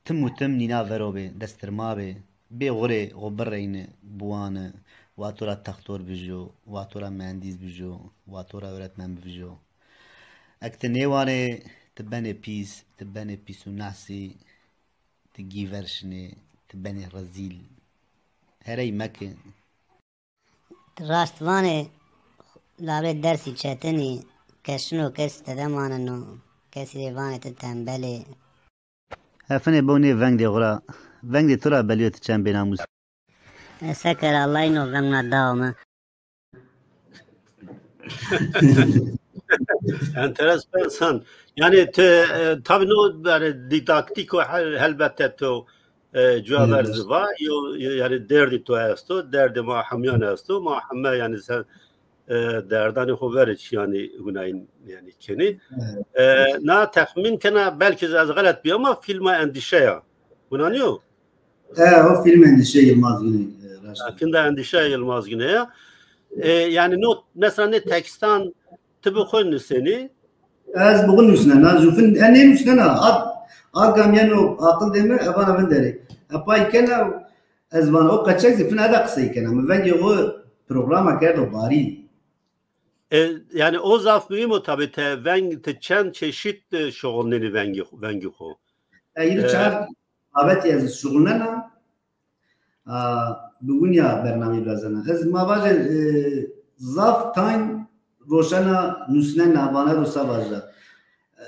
tim û tim nîna vero bê, destirma bê, bê xo rê xo bireyni, biwani, wa to ra textor bijo, wa to ra muhendîs bijo, wa to ra öğretmen bijo. Ek ti nêwanê, ti benê pîs, ti benê pîs û nehsî, ti gîver şinê, ti benê rezîl. Herey meke. Ti raşt vanê, labelê dersî çetin î, kes şino kes tede maneno, kesî rê vanê ti tembel ê. Hefinê bew nê vengdê xo ra. Vengdê to ra belîyo ti çend bênamûs. E, se kera, Allay no veng na dao mi. Enteresan. Yani te, e, tabii no, yani didaktîk o hel-, helbette to, e, cuwa ver zî va, yo, yani derdî to esto, derdê ma hemîyan esto, ma heme yani sen, e, derdanê xo verê çî yani winayîn yani kenî. E, na texmîn kena belkî ez xelet bîya ama fîlma Endîşe ya. Wina nîyo? E, o fîlm Endîşe Yilmaz Güney, e, raşt. Ha, fîlm de Endîşe Yilmaz Güney ya. E, yani no, mesela nê tekstan ti bi xo nusenî? Ez bi xo nusnena, jû fin, e, nênusnena. A, a gam yeno aqildê mi, e vana vinderê. E, pay kena, ez vana, o qeçek zî fin eda qisey kena. Mi vengê xo programa kerdo barî. E, yani o zaf muhîm o tabi, te veng, te çend çeşît, e, şuxulnenî vengî, vengî xo. E, yirmi çar babetî ez şuxulnena. A, bi winya bernameyî virazena. Ez ma vaje, e, zaf tayn roşena, nusnena, vana ro sa vaja.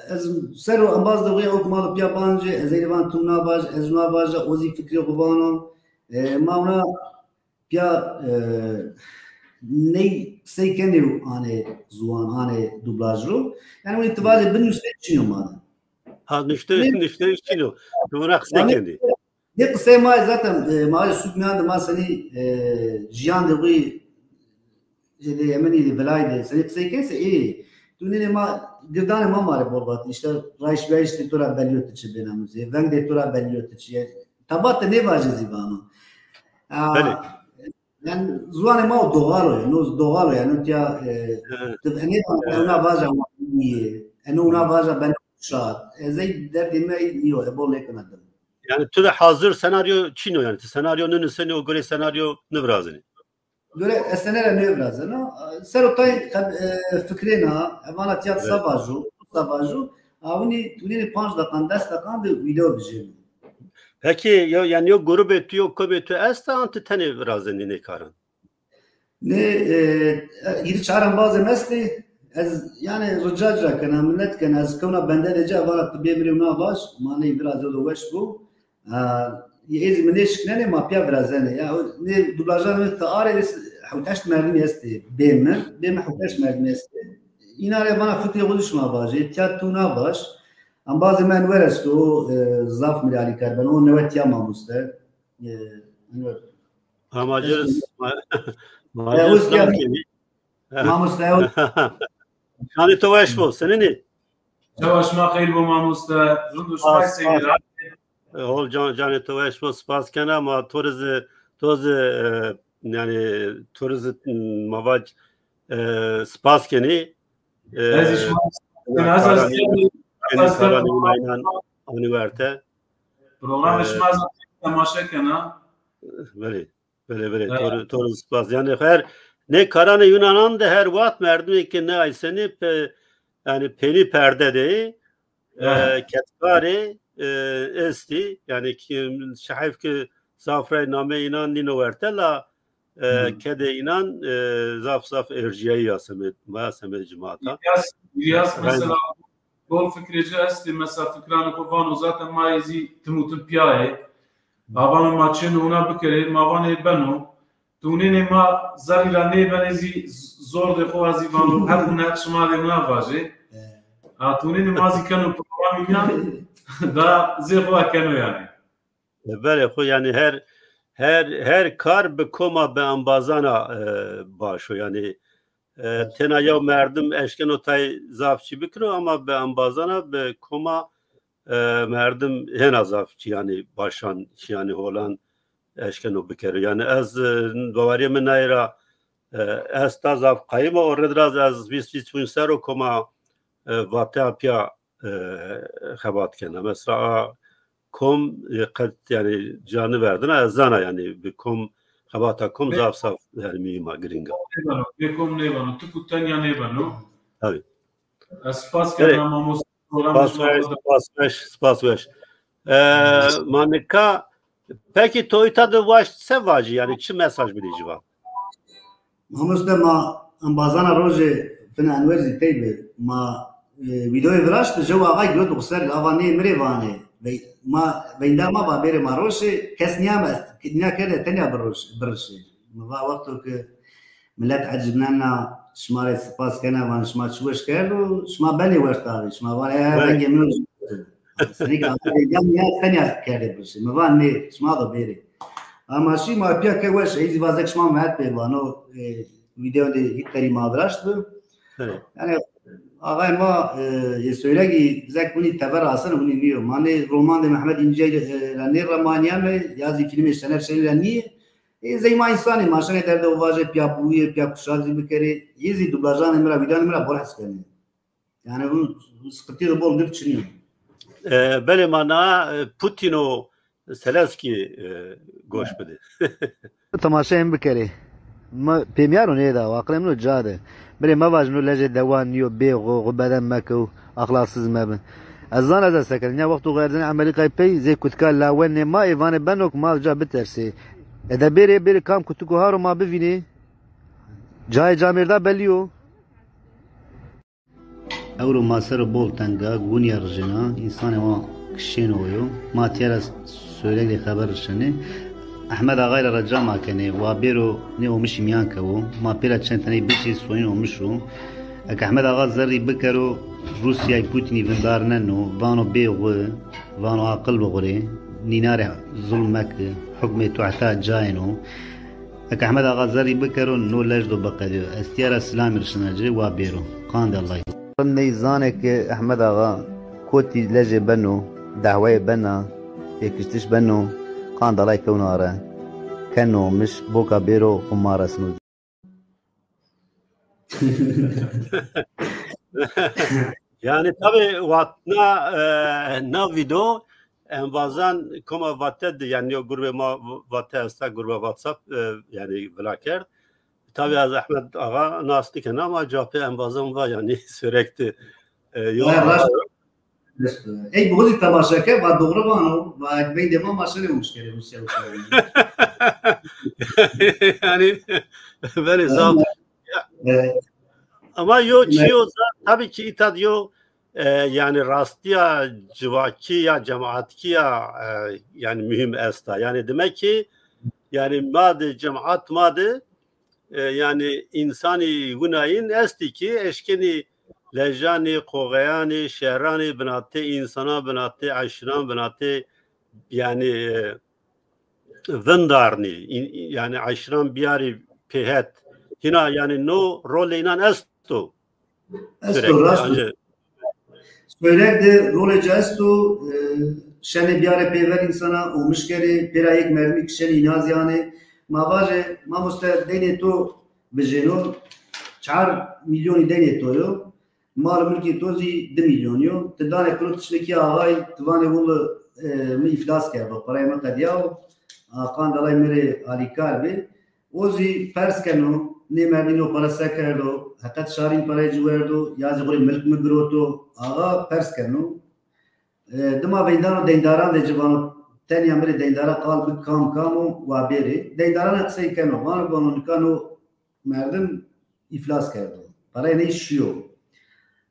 Ez ser o embaz de xo ya ok mal piya bancê, ez ey rê van tu na vaj, ez na vaja, o zî fikrê xo vano. E, ma ona piya, e, ney qisey kenê û anê ziwan, anê dublaj ro. Yani winî ti vajê binusnê çîn o ma de. Ha, nuşteriş, nuşteriş çîn o. Ti vana qisey kendî. Nê qisey ma zaten, e, ma suk mîyan de ma senî, e, jiyan de xo, e, de yemenî de, vilay de senî qisey kese, ê, tu nênê ma, girdanê ma ma rê bol vatî. İşte rayş veyştê to ra belî yo ti çi bêna muzê, vengdê to ra belî yo ti çi ye. Tabat de nêvajê zî vano. A, yani ziwanê ma o doğal o, no doğal o, yani tiya, e, ti, e, nêvano, e, ona vaja wa nîyê, e, no ona vaja ben şad. Ez ey derdê mi ey nîyo, e, bol nêkena dim. Yani tu de hazir senaryo çîn o yani. Ti senaryo nênusenî û gorê senaryo nêvirazenî. Gore ez senaryo nêvirazena. Ser o tay, e, fikrêna, e, vana tiya sa vajo, sa vajo. A winî, winî panc deqan, des deqan de video bijêno. Peki, yo, yani yo grubê tu, yo komê tu esta, an ti tenê virazenî nê karan? Nê, e, e, hîrê çar embazê mi estê. Ez, yani, rica ci ra kena, minnet kena, ez kewna bende de ci, vana ti bê mi rê wina vaj, ma ney virazo do weş bo. E, ê zî mi nêşiknenê, ma pîya virazenê. Ya, nê dublajan mi ti arê, hewt heşt merdimî estê, bê mi, bê mi hewt heşt merdimî estê. Îna rê vana fikrê xo zî şima vajê, tiya tu na vaj. Embazê mi Enwer esto, o, e, zaf mi rê alîkar beno, o newe tiya mamoste. E, Enwer. Ama cêr, ma-, ma-, e, cêr hoş geldin. Mamoste, hoş. Şanê to weş bo, senîn î? Çawa şima xeyr bo mamoste. Rind û şima seyî. E, hol can, canê to weş bo, spas kena, ma to rê zî, to zî, e, yani to rê zî, m, ma vac, e, spas kenî. E, ez şima, ya, ez, ez, karanî, ez, ez, karanî, ez, inan, anî werte. Programê, e, şima ez temaşe kena. Belê. Belê, belê, to rê, to rê spas. Yani her nê karanê Yunanan de her wext merdimê ke nêaysenî pe-, yani penî perde de, e, ketkarê, e, estî. Yani ki şehef ki zaf rey namê înan nîno werte la, e, kedê înan, e, zaf zaf ercîyayî ya semê, maya semê cimata. İlyas, İlyas mesela bol fikrê ci estê, mesela fikranê xo vano, zaten ma yê zî tim û tim pîya yê. Ma vano ma çêno wina bikerê, ma vanê beno. Tunênê ma zerrî ra nêbenê zî z-, zordê xo wa zî vano, heq û neq şima rê wina vajê. Ha, tunênê ma zî keno programî mîyan, da zê xo wa keno yanî. E, belê, xo, yanî her, her, her kar bi koma, bi embazana, e, baş o. Yanî, e, tena yew merdim eşkeno tay zaf çî bikiro, ama bi embazana, bi koma, e, merdim hêna zaf çî, yanî başan, yanî holan eşkeno bikero. Yanî ez, e, bawerîyê mi nayê ra, e, esta zaf qayîm o. O rê ra ez vîst vîst û cinc serr o koma, e, Vateya pîya e, xebat kena. Mesela a kom, e, qet, yani, ca niverdina, ez zana, yani, bi kom, xebata kom zaf zaf, yani, muhîm a, girîng a. Nêbeno, bê kom nêbeno, tik û tenya nêbeno. Tabii. Ez spas kena mamoste. Spas weş, spas weş, spas weş. E, ma nika, peki to îta de waşt se vajî, yani, çi mesaj bidî ciwan? Mamoste, ma embazana rojê Fina Enwer zî tey bi. Ma, e, vîdeoyê viraşt, jew axay girot xo ser, a va nê mi rê vanê. Ve-, ma, veynda ma va bêrê ma roşê, kes nîyame, nîya kerde tenya biroş-, birişê. Mi va wexto ke milet ecibnena, Şima rê spas kena, van şima çi weş kerdo, şima benê wertavê, şima van ya rengê min o. Senik ya tenya kerdê birşi. Mi van nê, şima do bêrê. Ama şî ma piya ke weş, ey zî vazek şima mi het pê vano, e, video de hît terî ma viraşt bi. Yani ağay ma, e, e, söylegi zek huni tever asen huni niyo. Ma nê roman de Mehmet İnce, e, ra nê ramaniyame, ya zî filmê Şener Şenî ra niye. E, zey ma însanê, ma şenê derde o vaje piya bûye, piya kuşa zî bikerê. Yê zî dublajanê mi ra, vîdanê mi ra bol hes kenê. Yani bu, bu sıkıntı da bol bir çiniyor. E, belê ma na, e, Putin o Selenskî, e, goş bide. Temaşe em bikerê. Ma pêmiyaro nêda, aqilê min o ca de. Birê mevaj no lejê dewan niyo, bê xo, xo beden mekew, axlaqsiz mebin. Ez zan ez ez sekerim. Ya wexto xo erzenê Amerîkayê pey, zê kutika lawenê ma ê vanê beno ki ma uca bitersê. Ede bêrê, bêrê kam kutiko haro ma bivînê. Cayê camêrda bellî yo. Ewro ma ser o bol teng a, gunîya rijêna, însanê wa kişêno yo. Ma tîya ra Sêwreg rê xeber rişenê. Ehmed Axayî ra rica ma kenê, wa bêro nê omişî mîyan kewo. Ma pê ra çend teney bişî soyîn omiş o. Eke Ehmed Axa zerrî bikero, Rûsyayî Putînî vindarneno, vano bê xwu, vano aqil bixurê, nîna rê zulm meki, hukmê to heta cayên o. Eke Ehmed Axa zerrî bikero, no lej do biqedîyo. Ez tîya ra silamî rişena ci, wa bêro. Qandê Ellay. Rind ney zanê ke Ehmed Axa kotî lejê beno, dehweyê bena, têkiştiş beno, qandê Ellay kewno are. Keno omiş, boka bêro xwu ma resno. Yani tabi vatna, e, na video embazan koma vate de, yani yo grubê ma vate esta, gruba WhatsApp, e, yani vila kerd. Tabi ez Ehmed Axa nas dikena ama capê embazan va yani sürekli, e, yo. Ey, bu zî temaşe ke, va doğru vano, va ekmeğin de ma maşallah olmuş kere Rusya, Rusya. Yani böyle zaf. Ama yo çiyo, tabii ki îta de yo, e, yani rastiya civakî ya cematkî ya, e, yani mühim esta. Yani demek ki yani ma de, cemaat ma de, e, yani însanî wina yin estî ki eşkenî lejanî, qoxeyanî, şehranî binatê însanan, binatê eşîran, binatê yani, e, vindarnî, yani eşîran biyarî pêhet. Hîna yani no rolê înan esto. Esto, rast o. Sêwreg de rolê ci esto, e, şenê biyarê pêver însana, omiş kerê, pêra yek merdimî kişenê îna zî anê. Ma vajê, mamoste, deynê to bijêno, çar mîlyonî deynê to yo. Mal û milkê to zî di mîlyonî yo. Ti danê piro tiştekî axayî, ti vanê wille, e, mi îflas kerdo, pereyê mi qedîyawo. Aqan Delay mi rê alîkar bê. O zî pers keno, nê merdî no pere se kerdo, heqet şarîn pereyê ci werdo, ya zî xwu rê milk mi giroto. Axa pers keno. E, dima veydano deyndaran de ci vano, tenya mi rê deyndara qal bi, kam kam o, wa bêrê. Deyndara na qisey keno, vano, vano, nika no merdim îflas kerdo. Pereyê ney şîyo.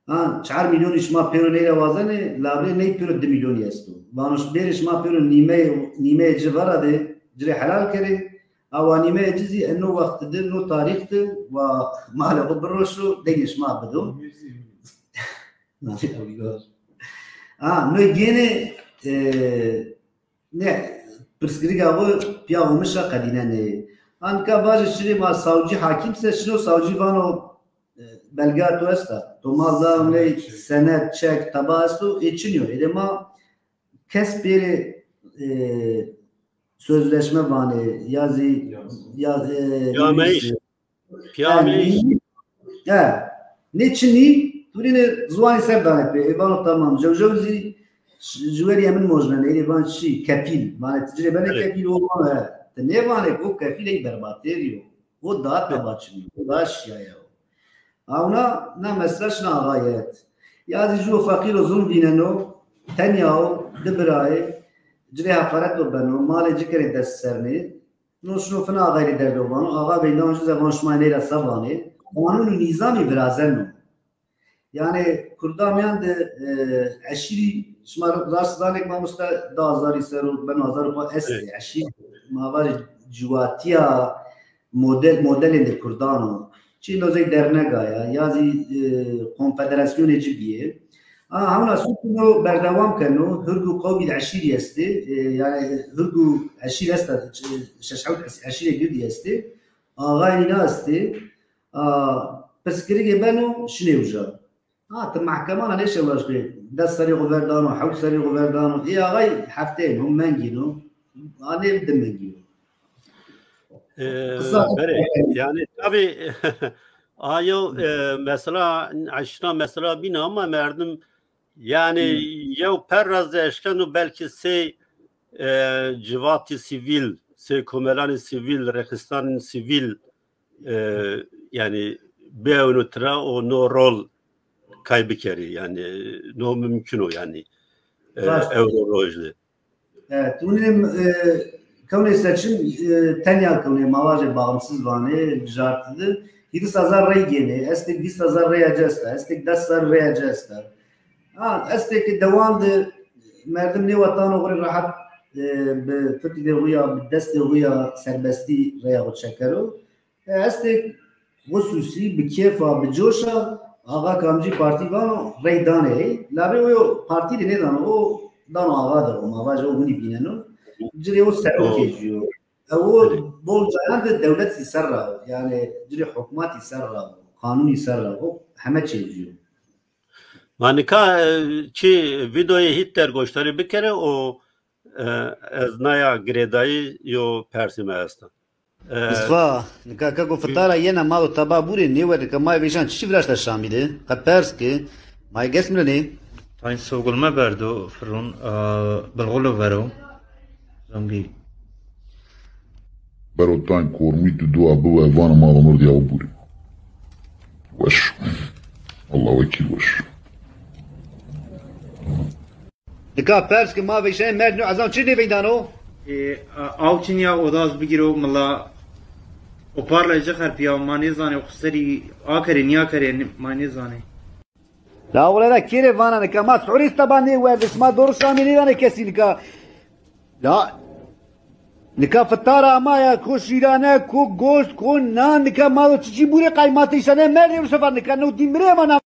Ha, çar mîlyonî şima pêro ney ra wazenê, labirê ney pêro di mîlyonî esto. Vano, bêrê şima pêro nîmeyê, nîmeyê ci vera de, ci rê helal kerê. Awa nîmeyê ci zî eno wext de, no tarîx de, wa malê xo biroşo, deynê şima bido. Ha, no gênê, e, ne, pirsgirîka xo piya omiş a qedînenê. Anka vajê şirê ma sawcî hakîm se, şino sawcî vano, e, belga to esta. To mal da ney, senet, çek, taba esto, ê çin yo. Êdî ma kes pêrê, e, sözleşme vanê, ya zî, ya, e, Piyameyîş. Piyameyîş. He, nê çinî, tu rê nê ziwanî ser danê pê. Ê vano tamam. Jewjew zî ş-, ji werî emin mojnenê. Ê van çi? Kefîl. Vanê ti ci rê benê kefîl, o vano he. Ti nêvanê, o kefîl ey berbatêrî yo. O daha teba çinî yo. O daha şiyaya yo. Awna na mesela şina axayet. Ya zî ju feqîr o, zulm vîneno, tenya o, di birayê, ci rê heqaret o beno, malê ci kerê dest sernê. No şino fina axayî rê derdo vano, axa veydan ci ze van şima ney ra se vanê. Qanûn û nîzamî virazeno. Yanî kurda mîyan de, e, eşîrî, şima rast zanê ke mamoste di hazarî ser o beno hazar û pa estê. Eşîrî ma vajê ciwatîya model, modelên de kurdan o. Çî no zey dernega ya, ya zî, e, konfederasyonê ci bîyê. A, hewna sûkî no berdewam keno, hurg û qewmî di eşîrî estê, e, yanî hurg û eşîr esta, ç-, şeş hewt es-, eşîrê girdî estê, axayê nîna estê. A, pirsgirêkê beno, şinê uca. Ha, ti mehkeman ra nêşewaş bê. Des serrî xo ver dano, hewt serrî xo ver dano. Ê axay hefteyên o, mengîn o. Anê di mengî yo. Ee, Kısa. Bere, yani tabii ayo, e, mesela, eşna mesela bîna ama merdim yani yew per ra zî eşkeno belkî sey, e, civatî sivîl, sey komelanê sivîl, rexistanên sivîl, e, yani biewno tira û no rol kay bikerî, yani no mumkun o yani, e, Raşt. Ewro roj de. Evet, unê, e, kewnê seçim, e, tenya kewnê, ma vajê bağımsız vanê, vijartidi. Hîris hezar rey gênê, estek vîst hezar rey ci esta, estek des hezar rey ci esta. Ha, estek ki dewan de merdim nêwetano xo rê rehet, e, bi fikrê xo ya, bi destê xo ya serbestî reya xo çekero. E, estê xususî bi kêfa, bi coşa, axa kamcî partî vano rey danê ey. Labê o yo partî de nêdano, o dano axa de, o ma vaje o winî vîneno. Ci rê o serokê jî yo. E, o bol cayan de dewlet zî ser ra o. Yanî ci rê hukmatî ser ra o, qanûnî ser ra o, heme çê jî yo. Ma nika, e, çi vîdeoyê Hitler goştarî bikere û, e, ez naya girêdayî yo persê mi esta. E, Mustafa, nika keko fitara yena ma do taba bûrê nêwerdê ke ma vêşan çiçî viraşta Şamî de? Qe pers ke ma ges mirenê. Tayn sogulme berdo firun, e, bilxulo vero. Zongî. Bero tayn kormî tu dua biwe vana ma do mirdî aw bûrê. Weş. Allah wekîl weş. Nika pers ke ma veyşanê merd nîyo, ez zan çi nêveydano? E, a-, aw çin ya oda ez bigîro mila. O parla ci xerpîya, ma nêzanê, o xo serî akerê nîyakerê, ma nêzanê. La wele ra kêrê vana nika, ma suhurî seba nêwerdê, şima dorişa mi nêdanê kesî nika. La nika fitara ma ya, ko şîrane, ko goşt, ko nan, nika ma do çiçî bûrê qay ma teyşanê merdê û sefer nika no dî mirê ma na.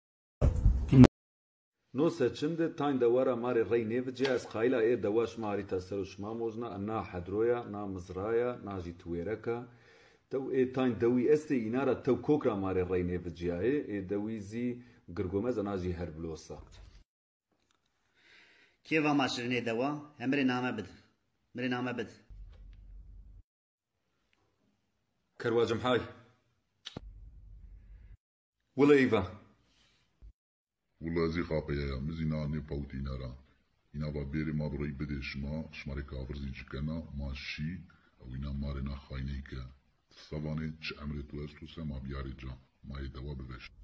No seçim de tayn dewa ra ma rê rey nêvicîya, ez qayîl a ê dewa şima arîta ser û şima mojna, na hedro ya, na mizra ya, na jî tiwêrek a. Tew ê tayn dewî estê, îna ra tew kok ra ma rê rey nêvicîyayê, ê dewî zî girgomez a, na jî herbilos a. Kê va ma şirinê dewa, he mi rê name bid. Mi rê name bid. Kerwa Cimhay. Wila ey va. Wila ez zî xapeyaya, mi zî na nêpawitî îna ra. Îna va bêrê ma bi rey bidê şima, şima rê kafir zî ci kena, ma şî, ew îna ma rê na xayney ke. Ti se vanê, çi emrê to esto se ma biyarê ca, ma yê dewa biveşnê.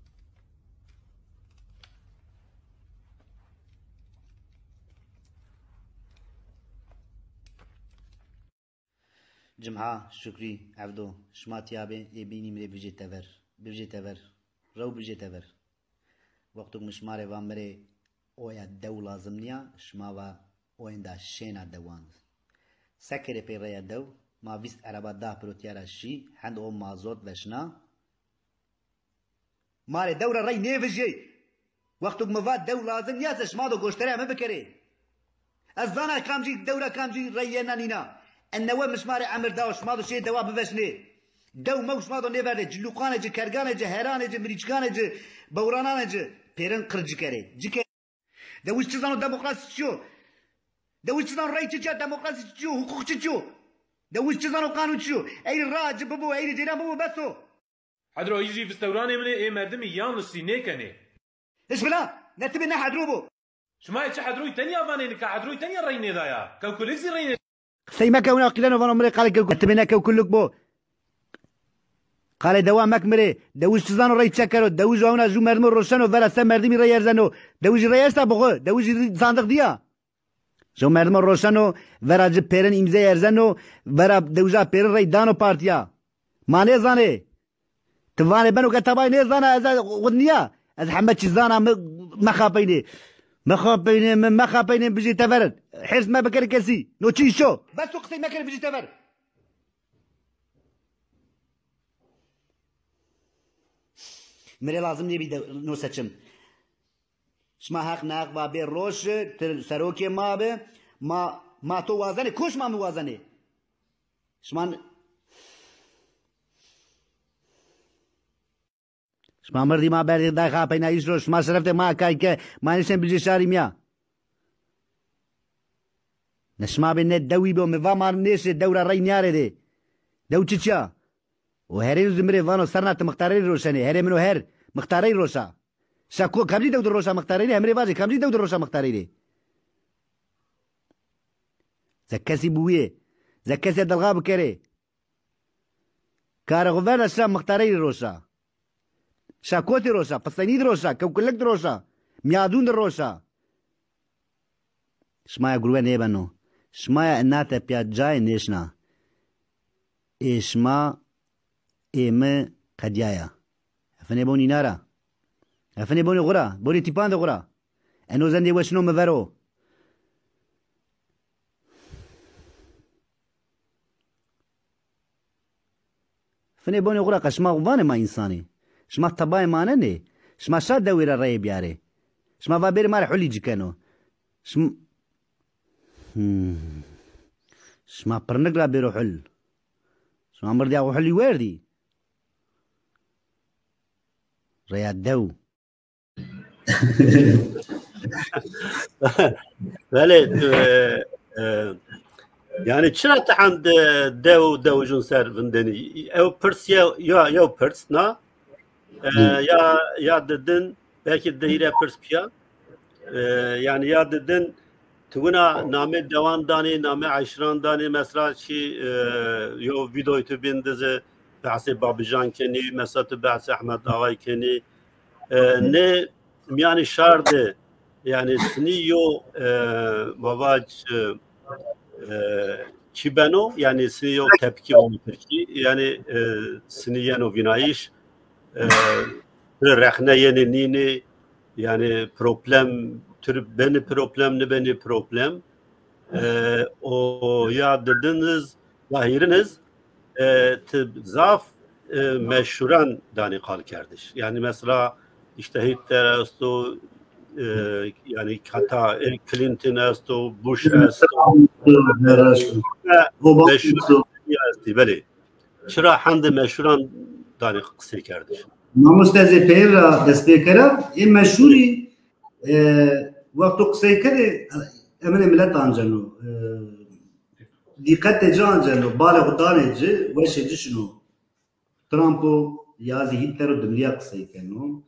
Cimha, Şukrî, Evdo, şima tîya bê, ê bînî mi rê bivijê tever. Bivijê tever. Rew bivijê tever. Wexto mi şima rê va mi rê oya dew lazim nîya, şima va oyênda şêna dewan. Se kerê pê reya dew, ma vîst ereba dah pirotîya ra şî, hend o mazot veşna. Ma rê dew ra rey nêvijîyê. Wexto mi va dew lazim nîya se şima do goştarê mi bikerê. Ez zana kamcî dew ra kamcî rey yena nîna. Enewe mi şima rê emir da û şima do şê dewa biveşnê. Dew mew şima do nêverdê. Ci lûqanê ci, kerganê ci, heranê ci, mirîçkanê ci, bewrananê ci pêrin qir ci kerê. Ci ke-, Dewij çi zano demokrasî çi yo? Dewij çi zano rey çi çi ya, demokrasî çi çi yo, huqûq çi çi yo? Dewij çi zano qanûn çi yo? Eyrî ra ci bibo, eyrî ceyran bibo, bes o. Hedroyî jî vistewranê min ê, ê merdimî yalnizî nêkenê. Hişbila, ne ti bê ne hedro bo. Şima yê çi hedroyî tenya vanê nika, hedroyî tenya rey nêdaya. Kewkulik zî rey nê- Qisey meke wina qîleno vano mi rê qalê kewkul-, ne ti bê ne kewkulik bo. Qalê dewa mek mi rê. Dewij çi zano rey çek kero. Dewij wina ju merdimo roşeno vera se merdimî rey erzeno. Dewij rey esta bi xwu. Dewij sandiq dîya. Jew merdimo roşeno, vera ci pêrin îmzey erzeno, vera dewija pêrin rey dano partîya. Ma nêzanê. Ti vanê beno ke tebayî nêzana, ez xwu nîya. Ez heme çî zana, mi, mexapeynê. Mexapeynê, mi mexapeynê bijî tever. Hêrs mebikerê kesî. No çi îş o? Bes o qisey mekerê bijî tever. Mi rê lazim nêbî de, no seçim. Şima heq neheq va bê roş, ti serokê ma bi. Ma, ma to wazenê, ko şima mi wazenê? Şima n- Şima mirdî ma berdî day xapeyna îş ro, şima şereftê ma kay ke, ma nişên bilcê şarî mîya. Ne şima bê ne dewî bo, mi va ma nêşê dew ra rey nîyarê dê. Dew çiçî ya? O herê zumrê vano serna ti mixtarey rê roşenê. Herê mino her, mixtarey roşa. Şa ko, kamcî dew di roşa mixtarey rê? Emrê vacê, kamcî dew di roşa mixtarey rê? Ze kesî biwîyê, ze kesê delxa bikerê. Karê xo verda şa mixtarey rê roşa. Şa kotî roşa, fistenî di roşa, kewkillik di roşa, miyadûn di roşa. Şima ya gurwe nêbeno. Şima ya ina tepya cayê nêşna. Ê şima, ê mi qedîyaya. Efinê bonî nara. Efinê bonî xura, bonî tîpandê xura. Eno zendê we şino mi vero. Finê bonê xwu ra qe şima vanê ma însanê. Şima tebayê ma nenê. Şima şa dewê ra reyê biyarê. Şima va bêrê ma rê hulî ci keno. Şim-, Hmm. Şima pirnik ra bêro hul. Şima mirdiya xwu hulî werdî. Reya dew. Belê, e, e, yanî çira ti hend dew, dewicun ser vindenî? Ew pirs ye, ya, yew pirs na. E, ya, ya didin, belkî di hîrê pirs pîya. E, yanî ya didin, ti wina namê dewan danî, namê eşîran danî, mesela çî, e, yew vîdeoyê tu bîn di zî behsê Babijan kenî, mesela tu behsê Ehmed Axay kenî. E, nê mîyanê şar de, yanî sinî yo, e, ma vac, e, e, çi beno, yanî sinî yo tepkî vano tirkî, yanî, e, sinî yeno vînayîş, e, rexne yenê nînê, yanî problem, tu rê benî problem, nibenî problem. E, o ya didin iz, ya hîrin iz, e, ti zaf, e, meşhuran danî qalkerdiş. Yanî mesela işte Hitler esto, e, yanî heta, e, Clinton esto, Bush esto. Obama meşhur esto. Estî, belê. Çira hende meşhuran danî qisey kerdiş? Mamoste, ez ê peyir ra dest pê kera. Ê meşhurî, e, wexto qisey kerê, eminê milet anceno. E, dîqetê ci anceno, balê xwu danê ci, weşê ci şino. Trump o ya zî Hitler o dimrîya qisey keno.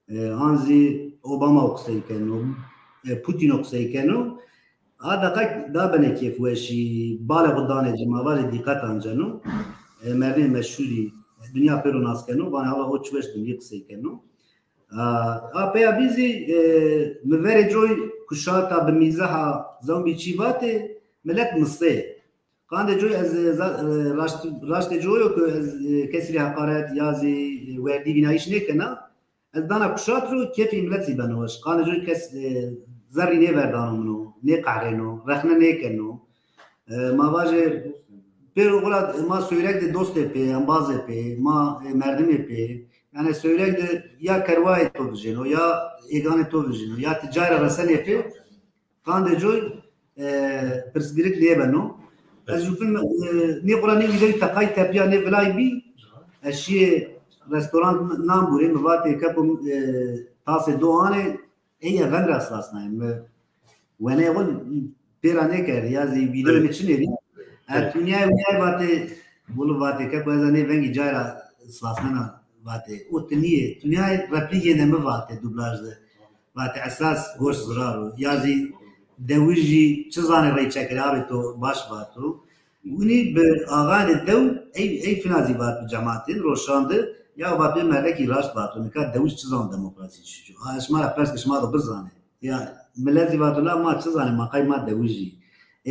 E, an zî Obama o qisey keno. E, Putin o qisey keno. A deqa da benê kêfweşî, balê xwu danê ci, ma vajê dîqet anceno. E, merdimê meşhurî, dinya pêro nas keno, vanê hala o çi weş dimrî qisey keno. A, a peya bî zî, e, mi verê coy kuşata bi mîzeha zewbî çî vatê, milet misê. Qandê coy ez, e, za-, e, raşt, raştê coy o ku ez, e, kesî rê heqaret ya zî, e, werdî vînayîş nêkena. Ez dana kuşat ro, kêfê milet zî beno weş. Qandê coy kes, e, zerrî nêverdano min o, nêqehrêno, rexne nêkeno. E, ma vajê, pêro xwu ra ma Sêwreg de dostê pê, embazê pê, ma, e, merdimê pê. Yanî Sêwreg de ya kerwayê to vijêno, ya êganê to vijêno, ya ti cay ra resenê pê, qandê coy, e, pirsgirêk nêbeno. Ez ju film, e, nê xwu ra nê vîdeoyî teqay tepîya nê vilay bî, ez şîyê restoran nan bûrê, mi vatê kepo, e, tasê do anê, ey evend ra sivasnayê mi. Wenê xo pêra nêkerdî, ya zî vîdeoyê mi çinê bî. E, tu nîyay, nîyay vatê, wilo vatê, keko ez a nê vengî cay ra sivasnena vatê. O tu nîyê, tu nîyay replîk yê de mi vatê dublaj de. Vatê esas goş zirar o. Ya zî dewijî çi zanê rey çekirê, abê to baş vato. Winî bi axanê dew ey, ey fina zî vat bi cematên roşan de, ya vat bê merdekî raşt vato, nika dewij çi zan demokrasî çi ço. A, ez şima ra pers ke şima do bizanê. Ya, milet zî vato la ma çi zanê, ma qey ma dewij î.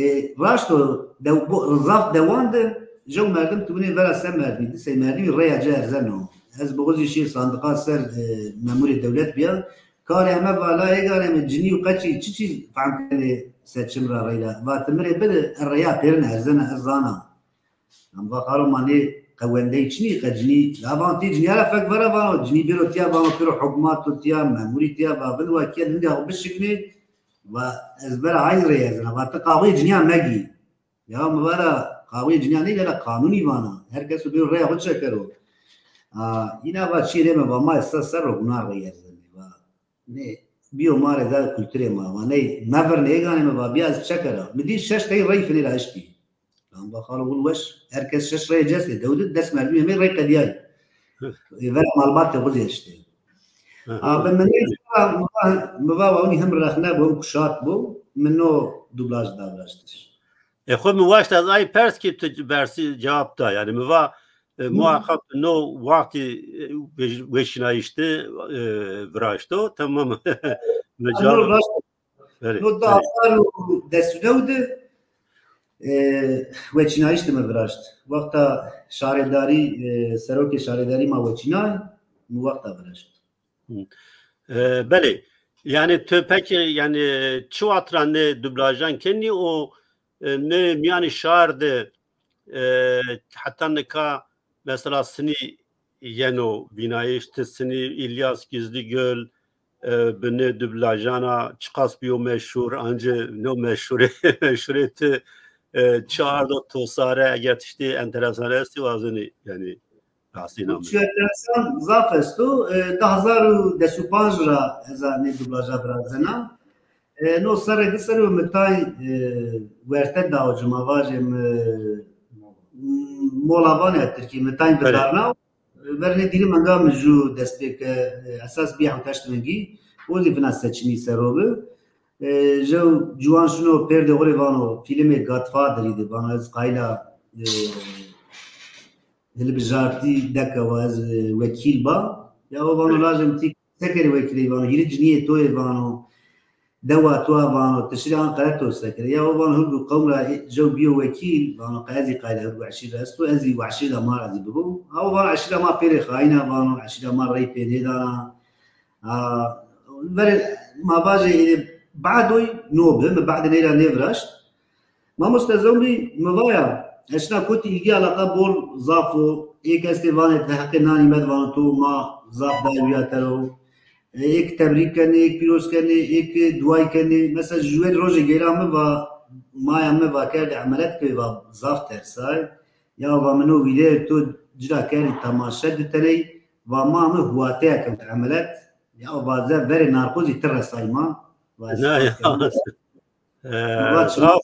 E, raşt o, dew-, bo-, zaf dewan de, jew merdim tu winê vera se merdimî, di sey merdimî reya ci erzeno. Ez bi xo zî şîyê sandiqa ser, e, memurê dewlet bîya. Karê heme va la êganê mi, cinî û qeçî çiçî fehm kenê seçim ra reyna. Va ti mi rê bide, ez reya pêrin erzena, ez zana. Em va xalo ma nê wendey çinî, qe cinî, la van tî cinîya ra fek vera vano, cinî bêro tiya vano, pêro hukmat o tiya, memurî tiya, va vin wa kiya, linga xo bişiknê, va ez vera ay rey ez na, va ti qawê cinîya megî. Ya mi vara qawê cinîya ney, vara qanûnî vana. Her kes bêro reya xo çekero. A, îna va çî rê mi va ma esta ser ro guna rey ez va. Nê, bîyo ma rê da kulturê ma. Va ney, mevir nêganê mi va, bîya ez çekera. Mi dî şeş tey rey finê ra eştî. Lan va xalo wil weş, her kes şeş rey cestê, dewdi des merdimî hemê rey qedîyay. Ê, vera malbatê xo zî eştê. Aha. A, bi mi ney, mi va, mi va wa winî him rexne bo, him kuşat bo, mi no dublaj da viraştiş. E, xo mi waşt ez ay pers ki tu bersî cewab da. Yanî mi va, e, muhakkak no wextî, e, weş-, weşînayîş de, e, viraşto. Tamam. Mi cewab. No raşt. Belê, no belê. Di hazar û des û new de, e, weşînayîş de mi viraşt. Wexta şaredarî, e, serokê şaredarî ma weşînay, mi wexta viraşt. Hı. E, belê. Yanî tu peki, yanî çi waxt ra nê dublajan kenî û, e, nê mîyanî şar de, e, heta nika mesela sinî yeno vînayîş, ti sinî İlyas Gizligöl, e, bi nê dublajan a çiqas bîyo meşhur, ancî no meşhurê, meşhurê ti, e, çi ardo to sare, eger tiştê enteresan estî wazenî, yanî Rastî name. Çi enteresan zaf esto. E, di hazar û des û panc ra ez a nê dublaja virazena. E, no serre di serre mi tay, e, werte dao ci ma vajê mi, m-, mola vanê Tirkî, mi tay bidarna. E, vernê dîrî menga mi ju dest pê ke, e, esas bî hewteşt mengî. O zî vina seçimî sero bi. E, jew ciwan şino pêrdê xo rê vano, fîlmê Godfatherî de vano, ez qayla, e, hilbijartî deke wa ez, e, wekîl ba. Ya o vano, lajê mi tî sekerê wekîley vano, hîrê cinîyê to yê vano, dewa to a vano, ti şirê Anqere to sekerê. Ya o vano, hurgû qewm ra, e, jew bîyo wekîl, vano, qe ez zî qayla hurgû eşîr ra esto, ez zî weşîra ma ra zî bibo. Ha o vano, eşîra ma pêrê xayîn a vano, eşîra ma rey pê nêdana. A, verê ma vajê êdî badoy no bi, mi badê ney ra nêviraşt. Mamoste Zomrî mi vaya, ez şina kotî, îlgî alaqa bol zaf o. Êk estê vanê ti heqê nanî me di vano to ma zaf dayê wîya te ro. E, êk tebrîk kenê, êk pîroz kenê, êk duay kenê. Mesela ji wê rojê geyra mi va, maya mi va kerdê emelet kewê va zaf tersay. Ya va mi no vîdeyo to cira kerdî temaşe di teney, va ma mi huwateya kewt emelet. Ya va ze verê narkozî ti resay ma. Va na ya. E, zaf,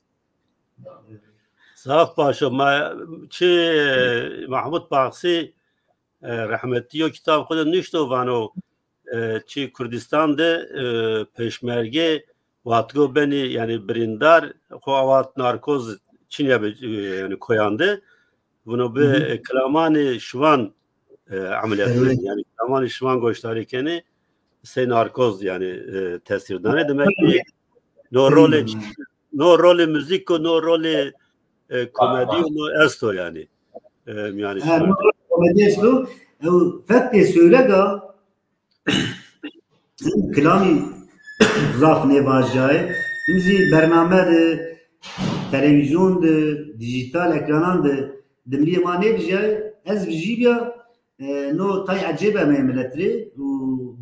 zaf baş o. Ma çi, e, Mahmud Baxsî, e, rehmetî yo kitab xo de nuşto vano, e, çi Kurdistan de, e, peşmerge wextgo benî, yanî birîndar, xo awat narkoz çinîya bi, e, yanî koyan de. Vino bi, e, kilamanê şivan, e, emeliyat kenî. Yanî kilamanê şivan goşdarî kenî, sey narkoz yanî, e, tesîr danê. Demek ki no rolê, no rolê muzîk û no rolê, e, komedî û no esto yanî. E, yanî ha, no rolê komedî esto. Ew fektê söylege Kilamî zaf nêvajîyayê. Him zî bername de, televîzyon de, dîjîtal ekranan de dimrîyê ma nêvijîyayê. Ez vijîbîya, e, no tay ecêb ameyê milet rê û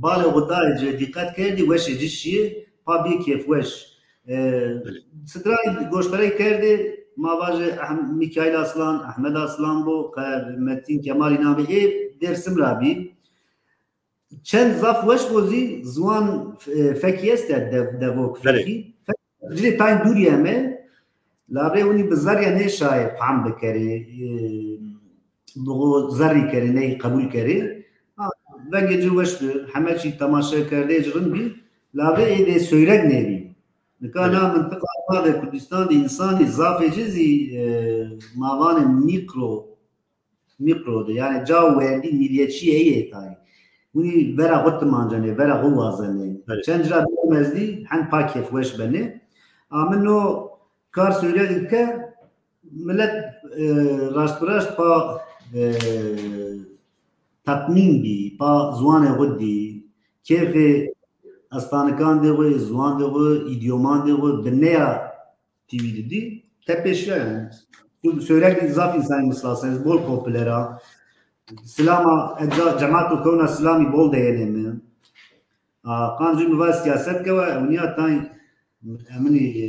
balê xo dayê ci, dîqet kerdî, weşê ci şîyê, pa bî kêfweş. E, stranî goştarey kerdê, ma vajê Ehm-, Mîkaîl Aslan, Ehmed Aslan bo, qe Metîn Kemalî namê ê Dêrsim ra bî. Çend zaf weş bo zî, ziwan, e, fekî est ya, dev-, devok fekî. Belê. Fek-, cilê tayn dûrî eme, labê winî bi zerrî nêşayê fehm bikerê, e, bi xo zerrî kerê, ney qebul kerê. Ha, vengê ci weş bi, heme çî temaşe kerdê ci rind bî, labê êdê söylek nêbî. Nika na mintiqa ma de Kurdistan de însanî zafê ci zî, e, ma vanê mîkro, mîkro de. Yanî ca werdî, mîlîyetçî ey ê tayê. Winî vera xo timancenê, vera xo wazenê. Belê. Çend ca bîyo mezdî, hend pa kêfweş benê. A min no kar söyle dike, milet, e, raşt bi raşt pa, e, tatmîn bî, pa ziwanê xo dî, kêfê estanîkandê xo, ziwandê xo, îdyomandê xo, binêya T V de dî, tepêşiya yanî. Tu Sêwreg zî zaf însanî mislas, ez bol popüler a. Silama, ez ca-, cemato kewna silamî bol deyenê mi. A, qancî mi va siyaset kewe, ewnîya tay eminî, e,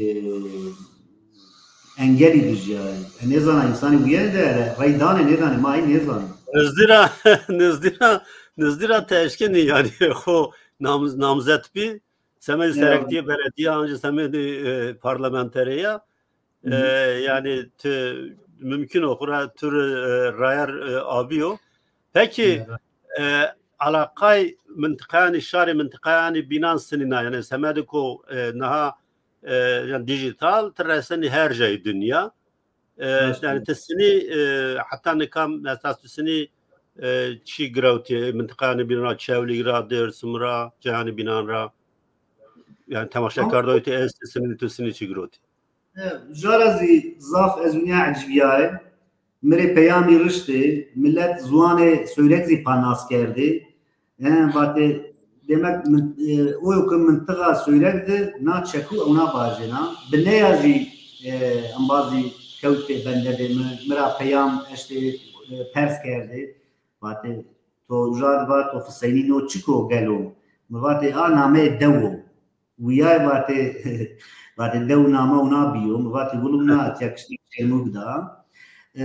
engelî dijîyayê. E, nêzana însanî wîyene de, rey danê nêdanê, ma hîn nêzanê. Nizdî ra, nizdî ra, nizdî ra teşkînî yanî xo namz-, namzet bî. Semedê serektîyê beledîye, ancî semedê, e, parlamenterê ya. E, yanî ti mumkin o, xura tu rê, e, rayar, e, abîyo. Pekî, e, alaqay mintiqayanî şarê, mintiqayanî bînan sinî na, yanî semedê ko, e, niha, e, yanî dîjîtal, ti resenî her cayê dinya. E, yanî ti sinî, e, heta nika mesela tu sinî, e, çî girewtî, mintiqayanî bînan ra, Çewlîg ra, Dêrsim ra, cayanî bînan ra. Yanî temaşekardoyê tu estê, sinî tu sinî çî girotî. E, uca ra zî zaf ez wînîya ecibîyayê. Mi rê peyamî riştê, milet ziwanê Sêwreg zî pa nas kerdê. E, vatê, demek min-, e, oyo ke mintiqa Sêwreg de na çekû ewna vajêna. Bineya zî, e, embazî kewtê bendedê mi, mi ra peyam eştê, e, pers kerdê. Vatê, to uca de va to Fiseynî no çik o gelo? Mi vatê, a nameyê dew o. Wîyayê vatê, vatê dew name wina bîyo. Mi vatê wilo wina etya kiştî Çermûg da. E,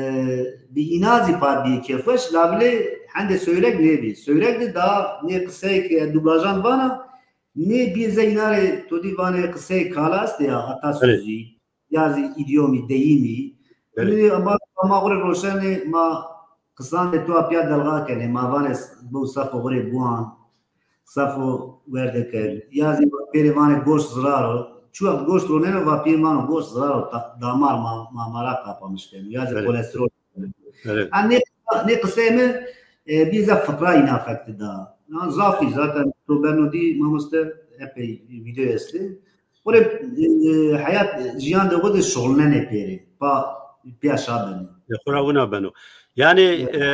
bi îna zî pa bîyê kêfweş, labelê hendê Sêwreg nêbî. Sêwreg de da nê qiseyê ke dublajan vana, nê bîyê ze îna rê to dî vanê qiseyê kala estê ya, atasözü. Ya zî îdyomî, deyîmî. Belê. Nê ama, ama xo rê roşenê, ma qisandê to a pîya delga kenê. Ma vanê s-, bo safo xo rê buan, safo werde kerd. Ya zî pêrê vanê goşt zirar o. Çuwext goşt roneno, va pîyê vano goşt zirar o, ta-, damar ma, ma, ma ra qapamiş keno. Ya zî kolesterol. Belê. Ha, nê, nê qiseyê mi, e, bî zaf fiqra îna fek de da. Ya, zafî zaten to beno dî, mamoste, epey vîdeo estê. Xo rê, e, heyat, jiyan de xo de şuxulnenê pêrê. Pa, pîya şa benê. Ya, xo ra wina beno. Yanî, e,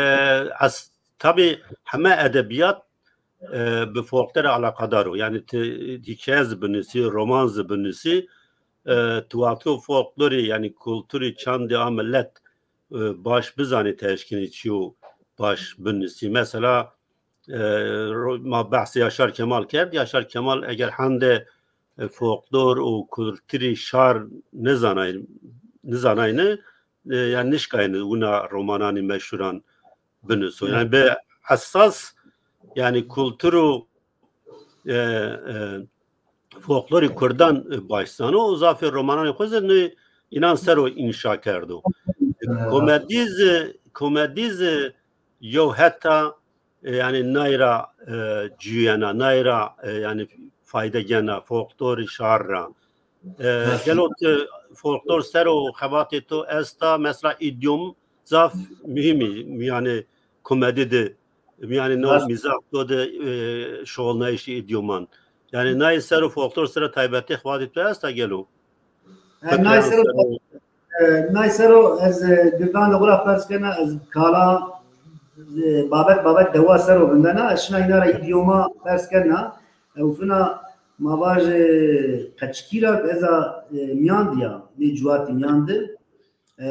as-, tabî heme edebîyat, e, bi folklorî alaqadar o. Yanî ti hîkaye zî binusî, roman zî binusî, e, ti wexto folklorî, yanî kulturî, çandê a milet, e, baş bizanî, ti eşkenî çîyo baş binusî. Mesela, e, ro-, ma behsê Yaşar Kemal kerd. Yaşar Kemal eger hende, e, folklor û kulturî şar nizanay-, nizanayne, e, yanî nişkayne wina romananî meşhuran binuso. Yanî bi esas, yanî kultur û, e, e, folklorî kurdan, e, baş zano û zafê romananê xo zî nê înan ser o înşa kerdo. Komedî zî, komedî zî yew heta, e, yanî nay ra, e, cuyena, nay ra, e, yanî fayde gena, folklorî şar ra. E, gelo ti folklor ser o xebatê to esta, mesela îdyom zaf muhîm î, yanî komedî de, yanî no mîzah to de, e, şuxulnayîşê îdyoman. Yanî nay ser o folklor ser o taybetê xebatê to esta gelo? E, nay ser o, e, nay ser o ez, e, girdan de xo ra pers kena, ez kala, e, babet babet dewa ser o vindena, ez şina îna ra îdyoma pers kena, ew fina ma vajê qeçikî ra ez a, e, mîyan de ya, nê ciwatî mîyan de. E,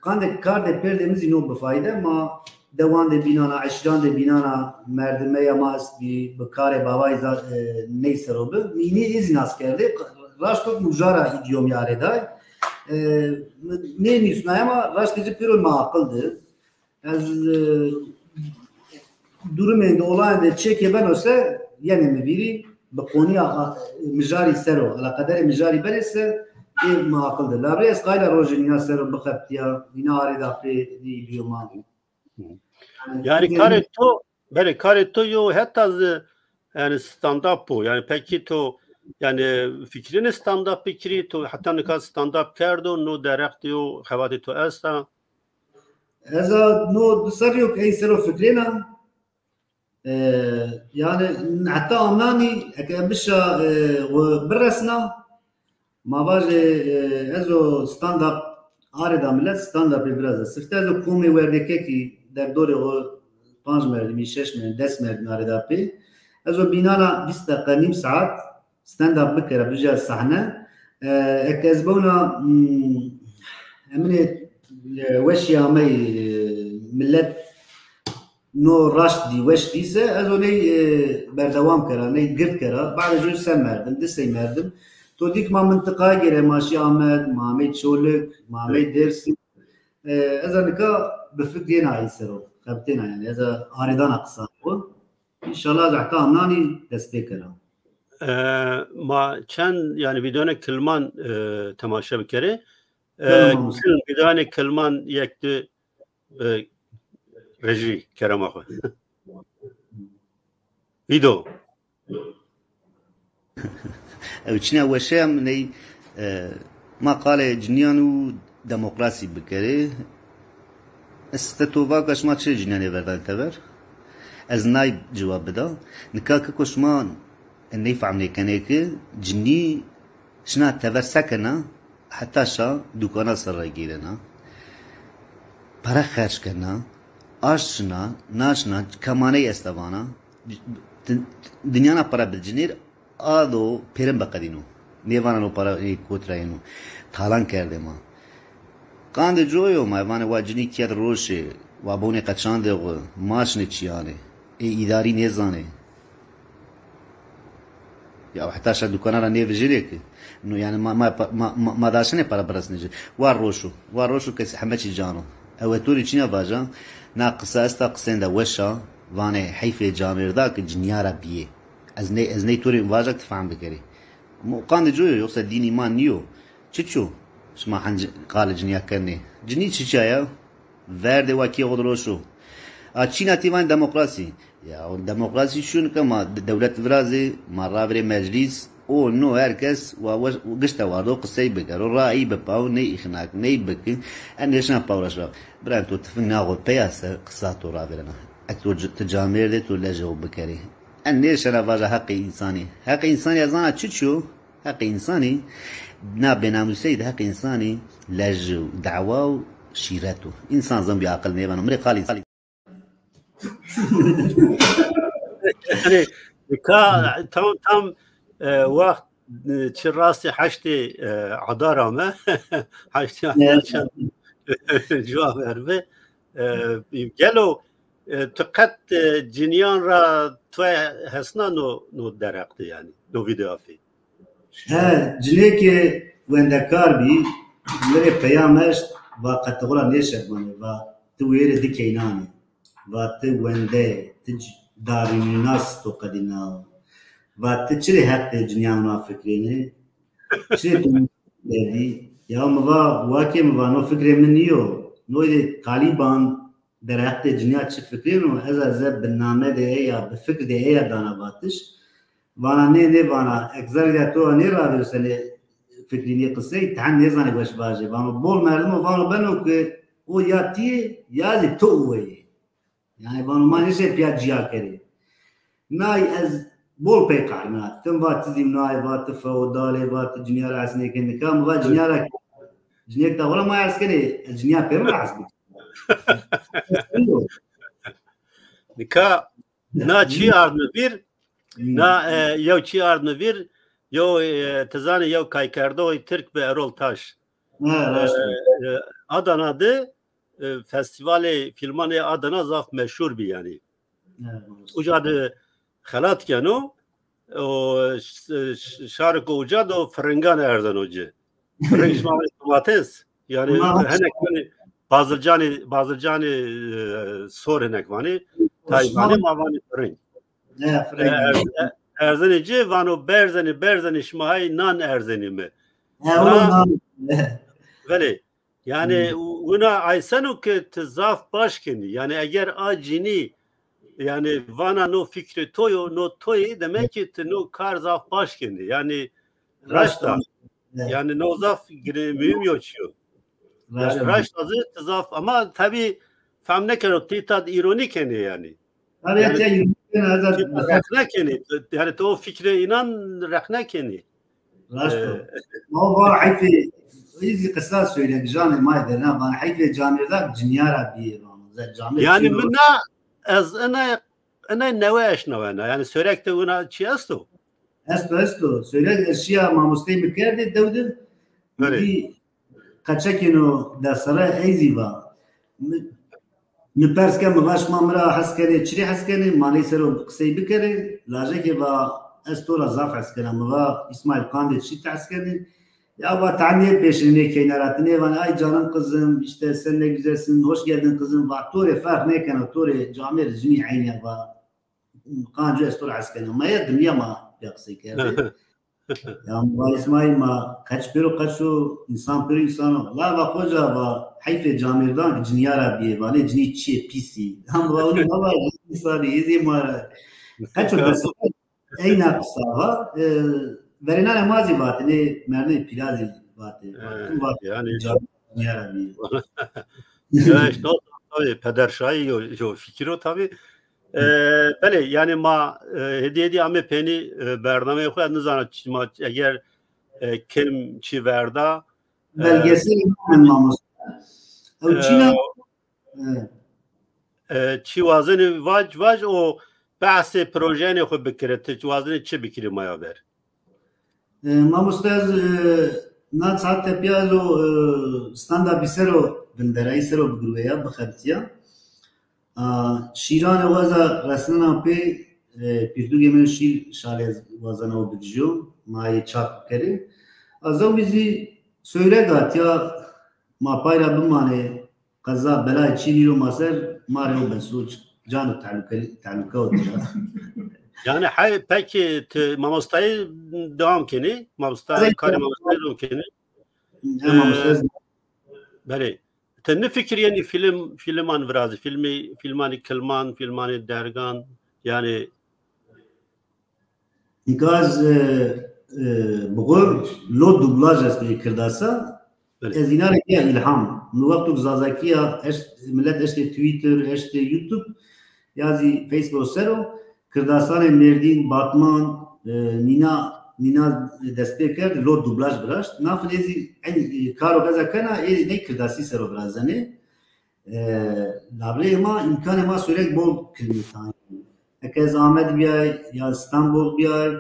qandê kardê pêrdê mi zî no bifayde, ma dewan de bînana, eşîran de bînana, merdimeya ma estbî, bi karê bavayî za-, e, ney ser o bi. Mi înî ê zî nas kerdê. Raşt o uca ra îdyomî arê day. E, nê nusnayê ma raştê ci pêro ma aqil de. Ez, e, durumên de, olayên de çêkê beno se, yenê mi vîrî, bi qonîya, a, mijarî ser o, eleqederê mijarî benê se, ê mi aqil de. Labirê ez qayîl a rojê nîya ser o bixebitîya, nîna arê da pê nê îdyoma. Yanî karê to, belê, karê to yo heta zî, yanî stand-up o. Yanî pekî to, yanî fikrînê stand-up bikirî, to heta nika stand-up kerdo, no derheq de yo xebatê to esta? Ez a no di serrî yo ke ey ser o fikrêna. E, yanî heta amnanî eke bişa, e, xwu biresna, ma vajê, e, ez o stand-up arê da milet stand-upê viraze. Sifte ez o komê werdêkekî derdorê xwu panc merdimî, şeş merdimî, des merdimî arê da pê. Ez o bînana vîst deqe, nîm saet, stand-up bikera, bijîya sahne. E, eke ez bewna, hmm, eminê E, weşî amey, e, millet no raşt dî, weş dî se, ez o ney, e, berdewam kera, ney gird kera. Bade jû se merdim, di sey merdim. To dî ki ma mintiqayê gêre, ma şî Amed, ma amey Çolik, ma amey Dêrsim. E, ez a nika bi fikrê na î ser o, xebitêna yanî. Ez a arêdana qisa xo. Înşallah ez heta nanî dest pê kera. E, ma çend, yanî, vîdeoyê kilman, e, temaşe bikerê. E, Tamam, tamam. Kilm, vîdeoyê kilman yek di, e, rejî kerema xo. Vîdeo. Ew çîna weşe em ney, e, ma qalê cinîyan û demokrasî bikerê. Ez te to vaka şima çi cinîyan ê verdanê tever? Ez nay cewab bida. Nika ki ko şima ney fehm nêkenê ki cinî şina tever se kena, heta şa dukana ser ra gêrena. Pere xerc kena, aşt şina, na şina, kemaney esta vana. Di-, dinyana pere bicinêr, a do pêrin biqedîno. Nêvana no para ê kot ra yeno. Talan kerdê ma. Qandê coyo ma vanê wa cinî kîyet roşê, wa bonê qeçandê xo, ma şinê çîyanê. Ê îdarî nêzanê. Ya heta şa dukana ra nêvijêrê ki. No, yanî ma, ma, ma, ma, ma daşinê para biresnê ci. Wa roşo. Wa roşo kes heme çî cano. Ewe to rê çîna vaja, na qisa esta qisên de weş a, vanê heyfê camêrda ki cinîya ra bîyê. Ez ney, ez ney to rê vaja ki ti fehm bikerî. Mo qandê coyo, yoksa dînî ma nîyo. Çiço? Şima henc qalê cinîya kenê. Cinî çiça ya? Verdê wa kê xo di roşo. A çîna tî vanê demokrasî. Ya o demokrasî şûn ke ma de-, dewlet virazê, ma ravirê meclîs, o no her kes wa we-, gişte wardo qisey bikero, rayî bipaw, ney îxnak, ney biki. En nêşina pawra şa. Birayê to tifing naxo peya se qisa to ravirena. Ek to c-, ti camêrdê to lejê xo bikerê. En nêşena vaja heqê însanî. Heqê însanî ez zana çiço? Heqê însanî, na bênamûseyî de heqê însanî lej û dawa û şîret o. Însan zembî aqil nêbeno. Mi rê qalî. Yanî, ka tam, tam, e, wext, e, çi rastî heştê, e, Adar ame. Heştê Adar çend cuwa verbi. E, gelo, e, tu qet, e, cinîyan ra tu hesna no, no derheq de yanî, no vîdeo afî? He, cinêkê wendekar bî, mi rê peyam eşt, va qe ti xo ra nêşermanê, va ti wêrê di keynan ê, va ti wende yê, ti c-, darwînînas to qedîna, va ti çi rê heqê cinîyan ra fikrênê, çi rê to derdî? Ya mi va, wakê mi va, no fikrê mi nîyo, no êdî Talîban derheqê cinîya çi fikrêno, ez a ze bi name de eya, bi fikr de eya dana vatiş. Vana nê, nê vana, ek zerrî de to ra nêravêro senê fikrî nê qisey, ti hen nêzanê weş vajê. Vano bol merdimo vano beno ke o ya tî yê, ya zî to o yê. Yanî vano ma nêşê pîya cîya kerê. Nay ez bol pey qehrmena. Tim va ti zî nay, va ti feodal ê, va ti cinîya ra hes nêkenê. Nika mi va cinîya ra, cinîyek da xo ra ma hes kenê, ez cinîya pêro ra hes bikim. Nika na çî ard mi vîr, na, e, yew çî ard mi vîr, yew, e, ti zanî yew kaykerdoxî tirk bi Erol Taş. Ha, raşt. E, e, Adana de, e, festîvalê fîlmanê Adana zaf meşhur bî yanî. Evet, maalesef. Uca de xelat keno, o ş-, ş-, şariko uca do firingan erzeno ci. Firing şima vanê domates. Yanî henek vanê bazilcanê, bazilcanê, e, sor henek vanê. Tay vanê, ma vanê firing. E, firing. E, erz-, e, erzenê ci vano berzenê, berzenê şima hay nan erzenê mi. E, o nan. Belê. Yanî wina ayseno ke ti zaf baş kenî. Yanî eger a cinî, yanî vana no fikrê to yo, no to yê, demek ki ti no kar zaf baş kenî. Yanî raşt a. Yanî no zaf girê muhîm yo çîyo. Yanî raşt a zî ti zaf, ama tabî fehm nêkeno, ti îta de îronî kenê yanî. Yanî ti rexne kenî, yanî ti o fikrê înan rexne kenî. Raşt o. Ma va heyfê, îzî qisa söyle, janê ma de na, vana heyfê camêrda cinîya ra bîyê vano. Yanî mi na, ez ina, ina newe eşnawena. Yanî Sêwreg de wina çî esto? Esto, esto. Sêwreg ez şîya mamosteyê mi kerdê dew de. Belê. Dî qeçekêno dersere ey zî va. Mi, mi pers ke, mi va şima mi ra hes kenê, çi rê hes kenê, ma ney ser o qisey bikerê. Lajekê va ez to ra zaf hes kena. Mi va Îsmaîl, qandê çi ti hes kenê? Ya va, ta nêpêşinê, nêkeyna ra, ti nêvanê ay canım kızım, işte sen ne güzelsin, hoş geldin kızım, va to rê ferq nêkeno, to rê camêrd cinî eynî ya va. Qanco ez to ra hes kena. Ma ya dinya ma pîya qisey kerdê. Ya mi va Îsmaîl, ma qeç pêro qeç o, însan pêro însan o. La va xoca va, heyfê camêrdan ki cinîya ra bîyê, vanê cinî çîyê pîsî. Ama va, onu ma va, însanî, ê zî ma ra. Qeç o, bes. Eyna qisa va, e, verênanê ma zî vatê, nê merdimê pîla zî vatê. E, vatê, vatê, yani, ca-, nîyara bî. Ya işte o tabii pederşahî yo, yo fikir o tabii. E, belê, yani ma, e, hêdî hêdî ame peynî, e, bernameyê xo, nizana çi ma, eger, e, kim çi verda, e, belgesel mamoste. Ew çîna? E, e, çi wazenî vac, vac o behsê projeyanê xo bikire, ti wazenî çi bikirî maya ver? E, mamoste, ez, e, na saet tepîya ez o, e, stand-upî ser o vinderayî, ser o bigirweya, bixebitîya. A, şîranê xo ez a resnena pê, e, pîrtûkê min şîr şalê ez wazena o bivijyo, ma yê çap bikerê. A, zewmî zî sewre gatîya ma pay ra bimanê, qeza belayê çî nîro ma ser, ma rê o bes o, can û tehlûke, tehlûke o tira. Yani hay, peki ti mamostayî devam kenî? Mamosta, karê mamostayî devam kenî? He, mamosta. Ee, belê. Ti nifikirîyenî fîlm, fîlman virazî, fîlmî, fîlmanî kilman, fîlmanî dergan, yani Nika ez, e, e, bi xo lo dublaj estê kirdasa. Belê. Ez îna rê ya îlham. Mi wexto ki zazakî ya, eşt, milet eştê Twitter, eştê YouTube, ya zî Facebook ser o, kirdasanê Mêrdîn, Batman, e, nîna, nîna dest pê kerd, lo dublaj viraşt. Na fîlm ê zî eynî, e, karo ke ez a kena, ê ney kirdasî ser o virazenê. E, labelê ma, îmkanê ma sewrek bol kilmî tanî. Eke ez Amed bîyay ya Îstanbul bîyay,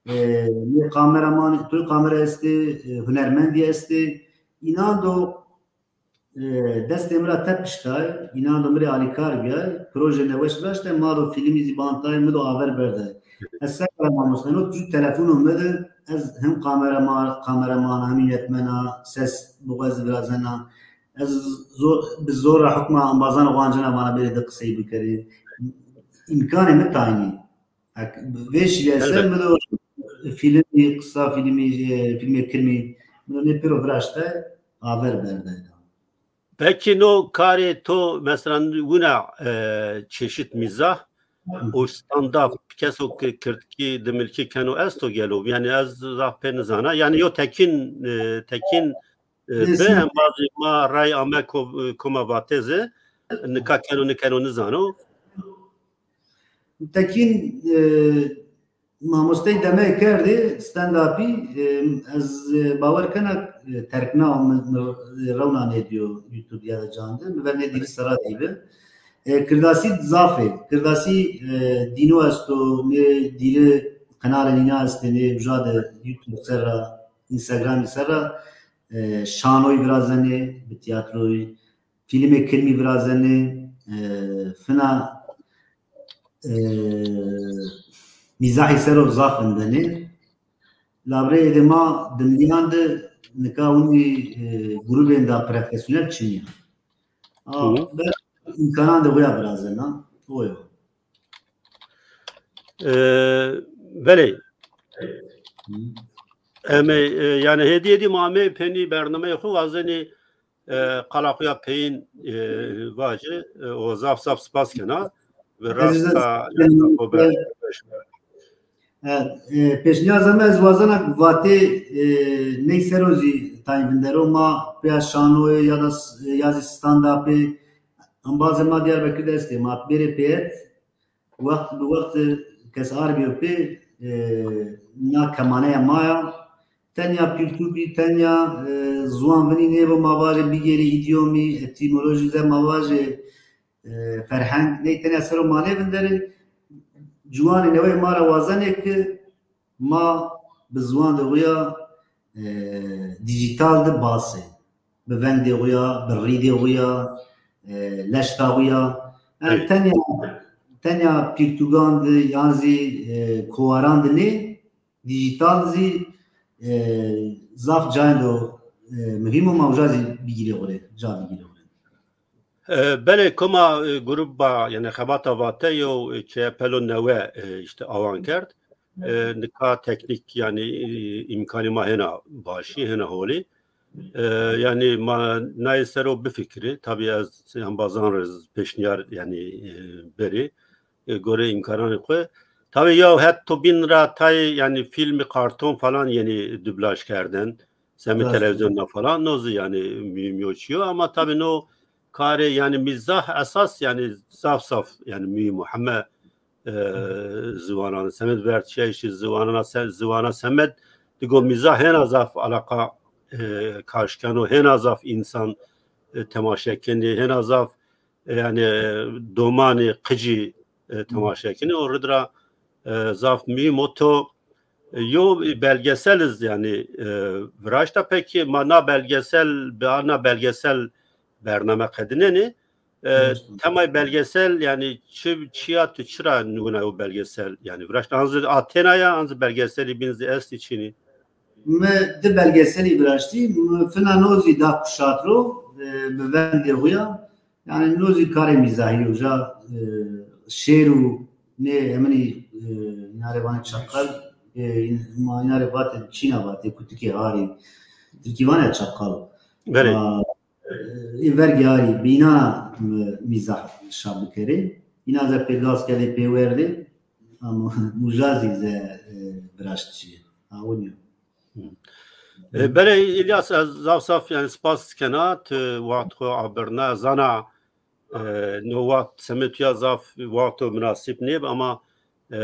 e, nê kameraman, tu kamera estê, e, hunermendî estê. Înan do, e, destê mi ra tepiştay, înan do mi rê alîkar bîyay, proje neweş viraştay, ma do fîlmî zî bantay, mi do aver berday. Ez se kera mamoste, no jû telefono mi de, ez hem kamerama-, kameraman, hem yönetmena, ses bi xo ez virazena. Ez zor, bi zor ra hukma embazan xo ancena vana bêrê de qisey bikerê. Îmkanê mi taynî. Hek, vê şîye ser mi do fîlmî, qisa fîlmî, e, fîlmê kirmî, mi do nê pêro viraşte, aver berdayda. Peki no karê to mesela wina, e, çeşit mîzah û stand-up, keso ke kirdkî, dimilkî keno esto gelo? Yani ez zaf pê nizana. Yani yo Tekîn, e, Tekîn, e, bi embazê ma ray ame ko-, koma vatê zî, nika keno nikeno nizano. Tekîn, e, Mamostey demey kerdê stand-upî, e, ez, e, bawer kena, e, terkna mi, mi, e, rewna nêdîyo YouTube ya da can de, mi ver nê dîrî sera dîbi. E, kirdasî zaf ê. Kirdasî, e, dîno esto, nê dîrî qenalê nîna estê, nê uca de YouTube ser ra, Instagramî ser ra, e, şanoyî virazenê, bi tîyatroyî, fîlmê kilmî virazenê, e, fina, e, mîzahî ser o zaf vindenê. Labirê êdê ma dimilîyan de nika winî, e, grûbên da profesyonel çinî ya. A, Hı. be îmkanan de waya virazena. O yo. E, belê. Hı. Em ê, e, yani hêdî hêdî ma amê penî bernameyê xo wazenî, e, qala xo ya peyîn, e, vajî, e, o zaf zaf spas kena. Ve rasta, yani, xo be. E, e, pêşniyaz ame ez wazena vatê, e, ney ser o zî tayn vindero ma pêya şanoyê ya da s-, ya zî stand-upê embazê ma Diyarbekir de estê. Ma bêrê pêyet, wext bi wext kes arbîyo pê, e, na kemaneya ma ya. Tenya pirtûkî, tenya, e, ziwan vinî nêbo ma vajê bigêrî îdîyomî, etîmolojî ze ma vajê, e, ferheng, ney tenya ser o ma nêvinderê. Ciwanê newey ma ra wazenê ki ma bi ziwandê xo ya, e, dîjîtal de basê. bi vengdê xo ya, bi rîdê xo ya, e, leşta xo ya. Yani tenya, tenya pîrtugan de yan zî, e, kowaran de nê, dîjîtal zî, e, zaf cayên do, e, muhîm o, ma uca zî bigîrê xo rê, ca bigîrê xo rê. E, belê, koma, e, gruba, yani xebata Vate yew, e, keye pelo newe, e, işte awan kerd. E, nika teknîk, yani, e, îmkanî ma hêna başî, hêna holî. E, yani ma nayê ser o bifikirî. Tabî ez embazan rê pêşnîyar, yani, e, berî. E, gorê îmkananê xo. Tabî yew het to bîn ra tayê, yani, fîlmî, karton falan yenî dublaj kerden. Semê televîzyonda falan, no zî yani muhîm yo, çi yo, ama tabî no karê yani mîzah esas yani zaf zaf yani muhîm o. Heme, e, ziwanan semed verd, şey, şey, ziwanana se-, ziwana semed digo mîzah hêna zaf alaqa, e, kaş keno, hêna zaf însan, e, temaşe kenê, hêna zaf, e, yani, e, domanê qicî, e, temaşe kenê. O rid ra, e, zaf muhîm o. To E, yo belgesel iz yani, e, viraşta. Peki ma na belgesel, bi a na belgesel bername qedinenê. E, temay belgesel yani çi, çiya tu çira nûna o belgesel yani viraşta? Anzi a tena ya, anzi belgeselî bîn zî estî, çinî? Mi di belgeselî viraştî, mi fina no zî da kuşat ro, e, bi vengê xo ya. Yani no zî karê mîzahî yo. Uca, e, şêr û nê eminî, e, îna rê vanê çaqal, e, ma îna rê vatê çîna vatê, kutikê harî. Tirkî vanê çaqal. Belê. A, e, ê vergê harî, bi înan, e, mîzah şa bikerê. Îna ze pê gaz kerdê, pê werdê. Ama uca zî ze, e, viraşt çi. Awin yo. E, belê, Îlyas, ez zaf zaf yani spas kena, ti wext xo abirna, zana, e, no wext semê tu ya zaf wexto munasib nêb ama, e,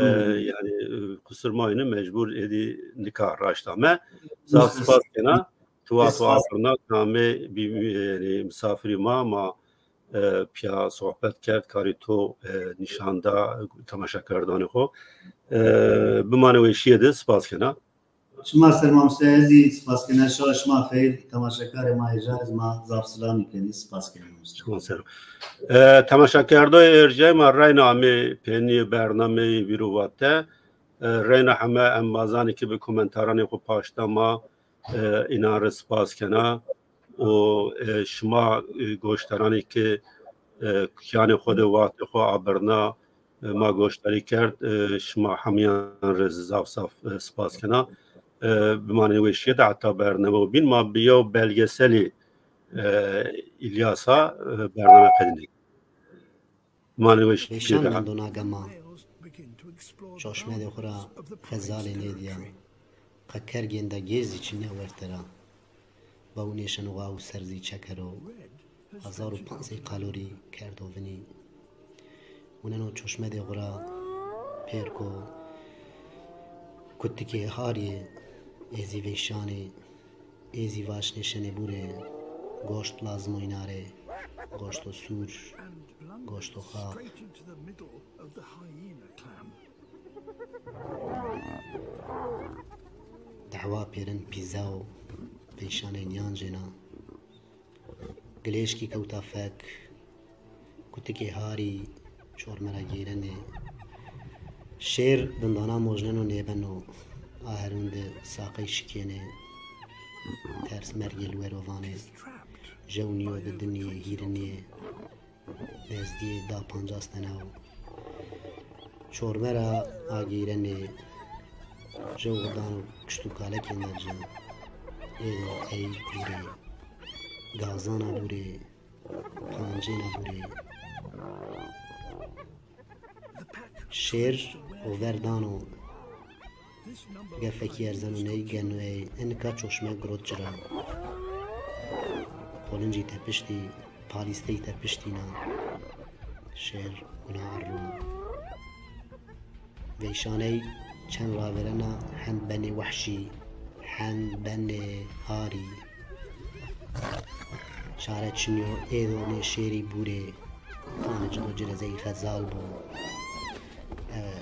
yani, e, qusur mayîne, mecbur êdî nika raşt ame. Zaf spas kena, ti wext xo abirna, ti amê bî, yani, misafirî ma, ma, e, pîya sohbet kerd, karî to, e, nîşan da temaşekerdanê xo. E, bimanê weşîye de, spas kena. Şima ser mamoste, ez zî spas kena. Şewa şima xeyr, temaşekarê ma ê jar iz ma zaf silamî kenî, spas kena mamoste. Şima ser. E, temaşekerdoyê erjayê ma, reyna amê pênîyê bernameyê Vîr û Vate. E, reyna heme embazanê ki bi komentaranê xo paşta ma, e, înan rê spas kena. Û, e, şima, e, goşdaranê ki, e, kîyanê xo de wextê xo abirna, e, ma goşdarî kerd, e, şima hemîyan rê zaf zaf, e, spas kena. E, bimanê weşîye de heta bername bîn, ma bi yew belgeselî, e, Îlyasa, e, bername qedînê. Bimanê weşîye de. Vêşan mendo na gema. Çoşmedê xo ra xezalê nêdîya. Qe kergên de gêr zî çinîya werte ra. Baw nêşeno aw ser zî çekero. Hezar û panc sey kalorî kerdo vinî. Wineno çoşmedê xo ra pêrko kutikê harî, ê zî vêşanê, ê zî vaşnêşenê bûrê, goşt lazim o îna rê, goşto sûr, goşto xax. Dehwa pêrin pîza û vêşanê nîyan cêna. Gilêşkî kewta fek, kutikê harî çorme ra gêrenê. Şêr dindana mojneno nêbeno, a herûn de saqey şikênê. Ters mergê li wero vanê, jew nîyo di di nîyê hîrinîyê. Nezdîyê da pancas tene o. Çorme ra ageyrenê, jew xo dano kişt û kalekên de ci. Êdo ey bûrê, gazana bûrê, pancêna bûrê. Şêr over dano. Gefekî erzeno ney, geno ey, e nika çoşme girot ci ra. Qolincî tepiştî, palîstey tepiştîna. Şêr wina erro. Veyşaney çend ravêrena, hend benê wehşî, hend benê harî. Çare çinyo, êdo nê şêrî bûrê. Tanê ci do ci re zey xezal bo. Ewe.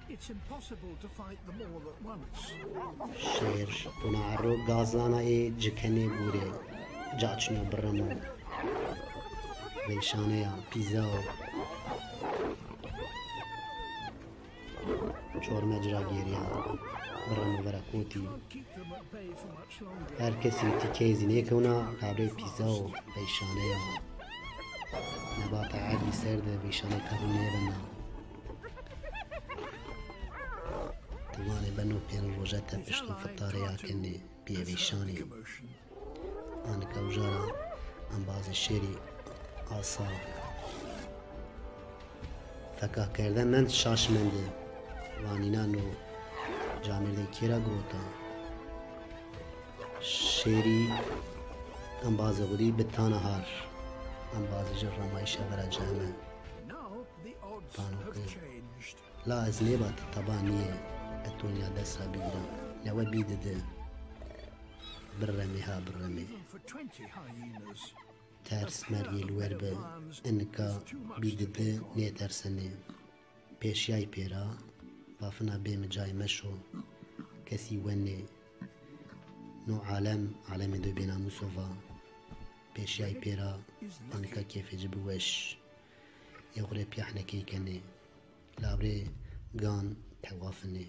It's impossible to fight them all at once. Şêr wina erro gazana ê ci kenê bûrê. Caçino birremo. Veyşaneya pîza o. Çorme ci ra gêrîya. Birremo vera kotî. Her kesî tîkeyê zî nêkewna, labrê pîza o veyşaneya. Nebata erdî ser de veyşanê kewin nêbena. Ti vanê beno pênc roje tepişto fitarê ya kenê, bîyê veyşanê. Anika uca ra embazê şêrî asa. Fekahkerde mend şaş mendê. Vanîna no camêrdê kê ra girota. Şêrî embazê xwedî bi tana har. Embazê ci ramayîşa vera ceme. Vano ke la ez nêba ti teba nîyê, ez to nîya dest ra bigîra. Newe bî didi. Birremê ha birremê. Ters mergê li wer bi. Enika bî didi nêtersenê. Pêşîyayî pêra, vafina bê mi cayê meşo, kesî wenê. No alem, alemê do bênamûso va. Pêşîyayî pêra, enika kêfê ci bi weş. Ê xwu rê pîyahnekey kenê. Labrê gan tewafinê.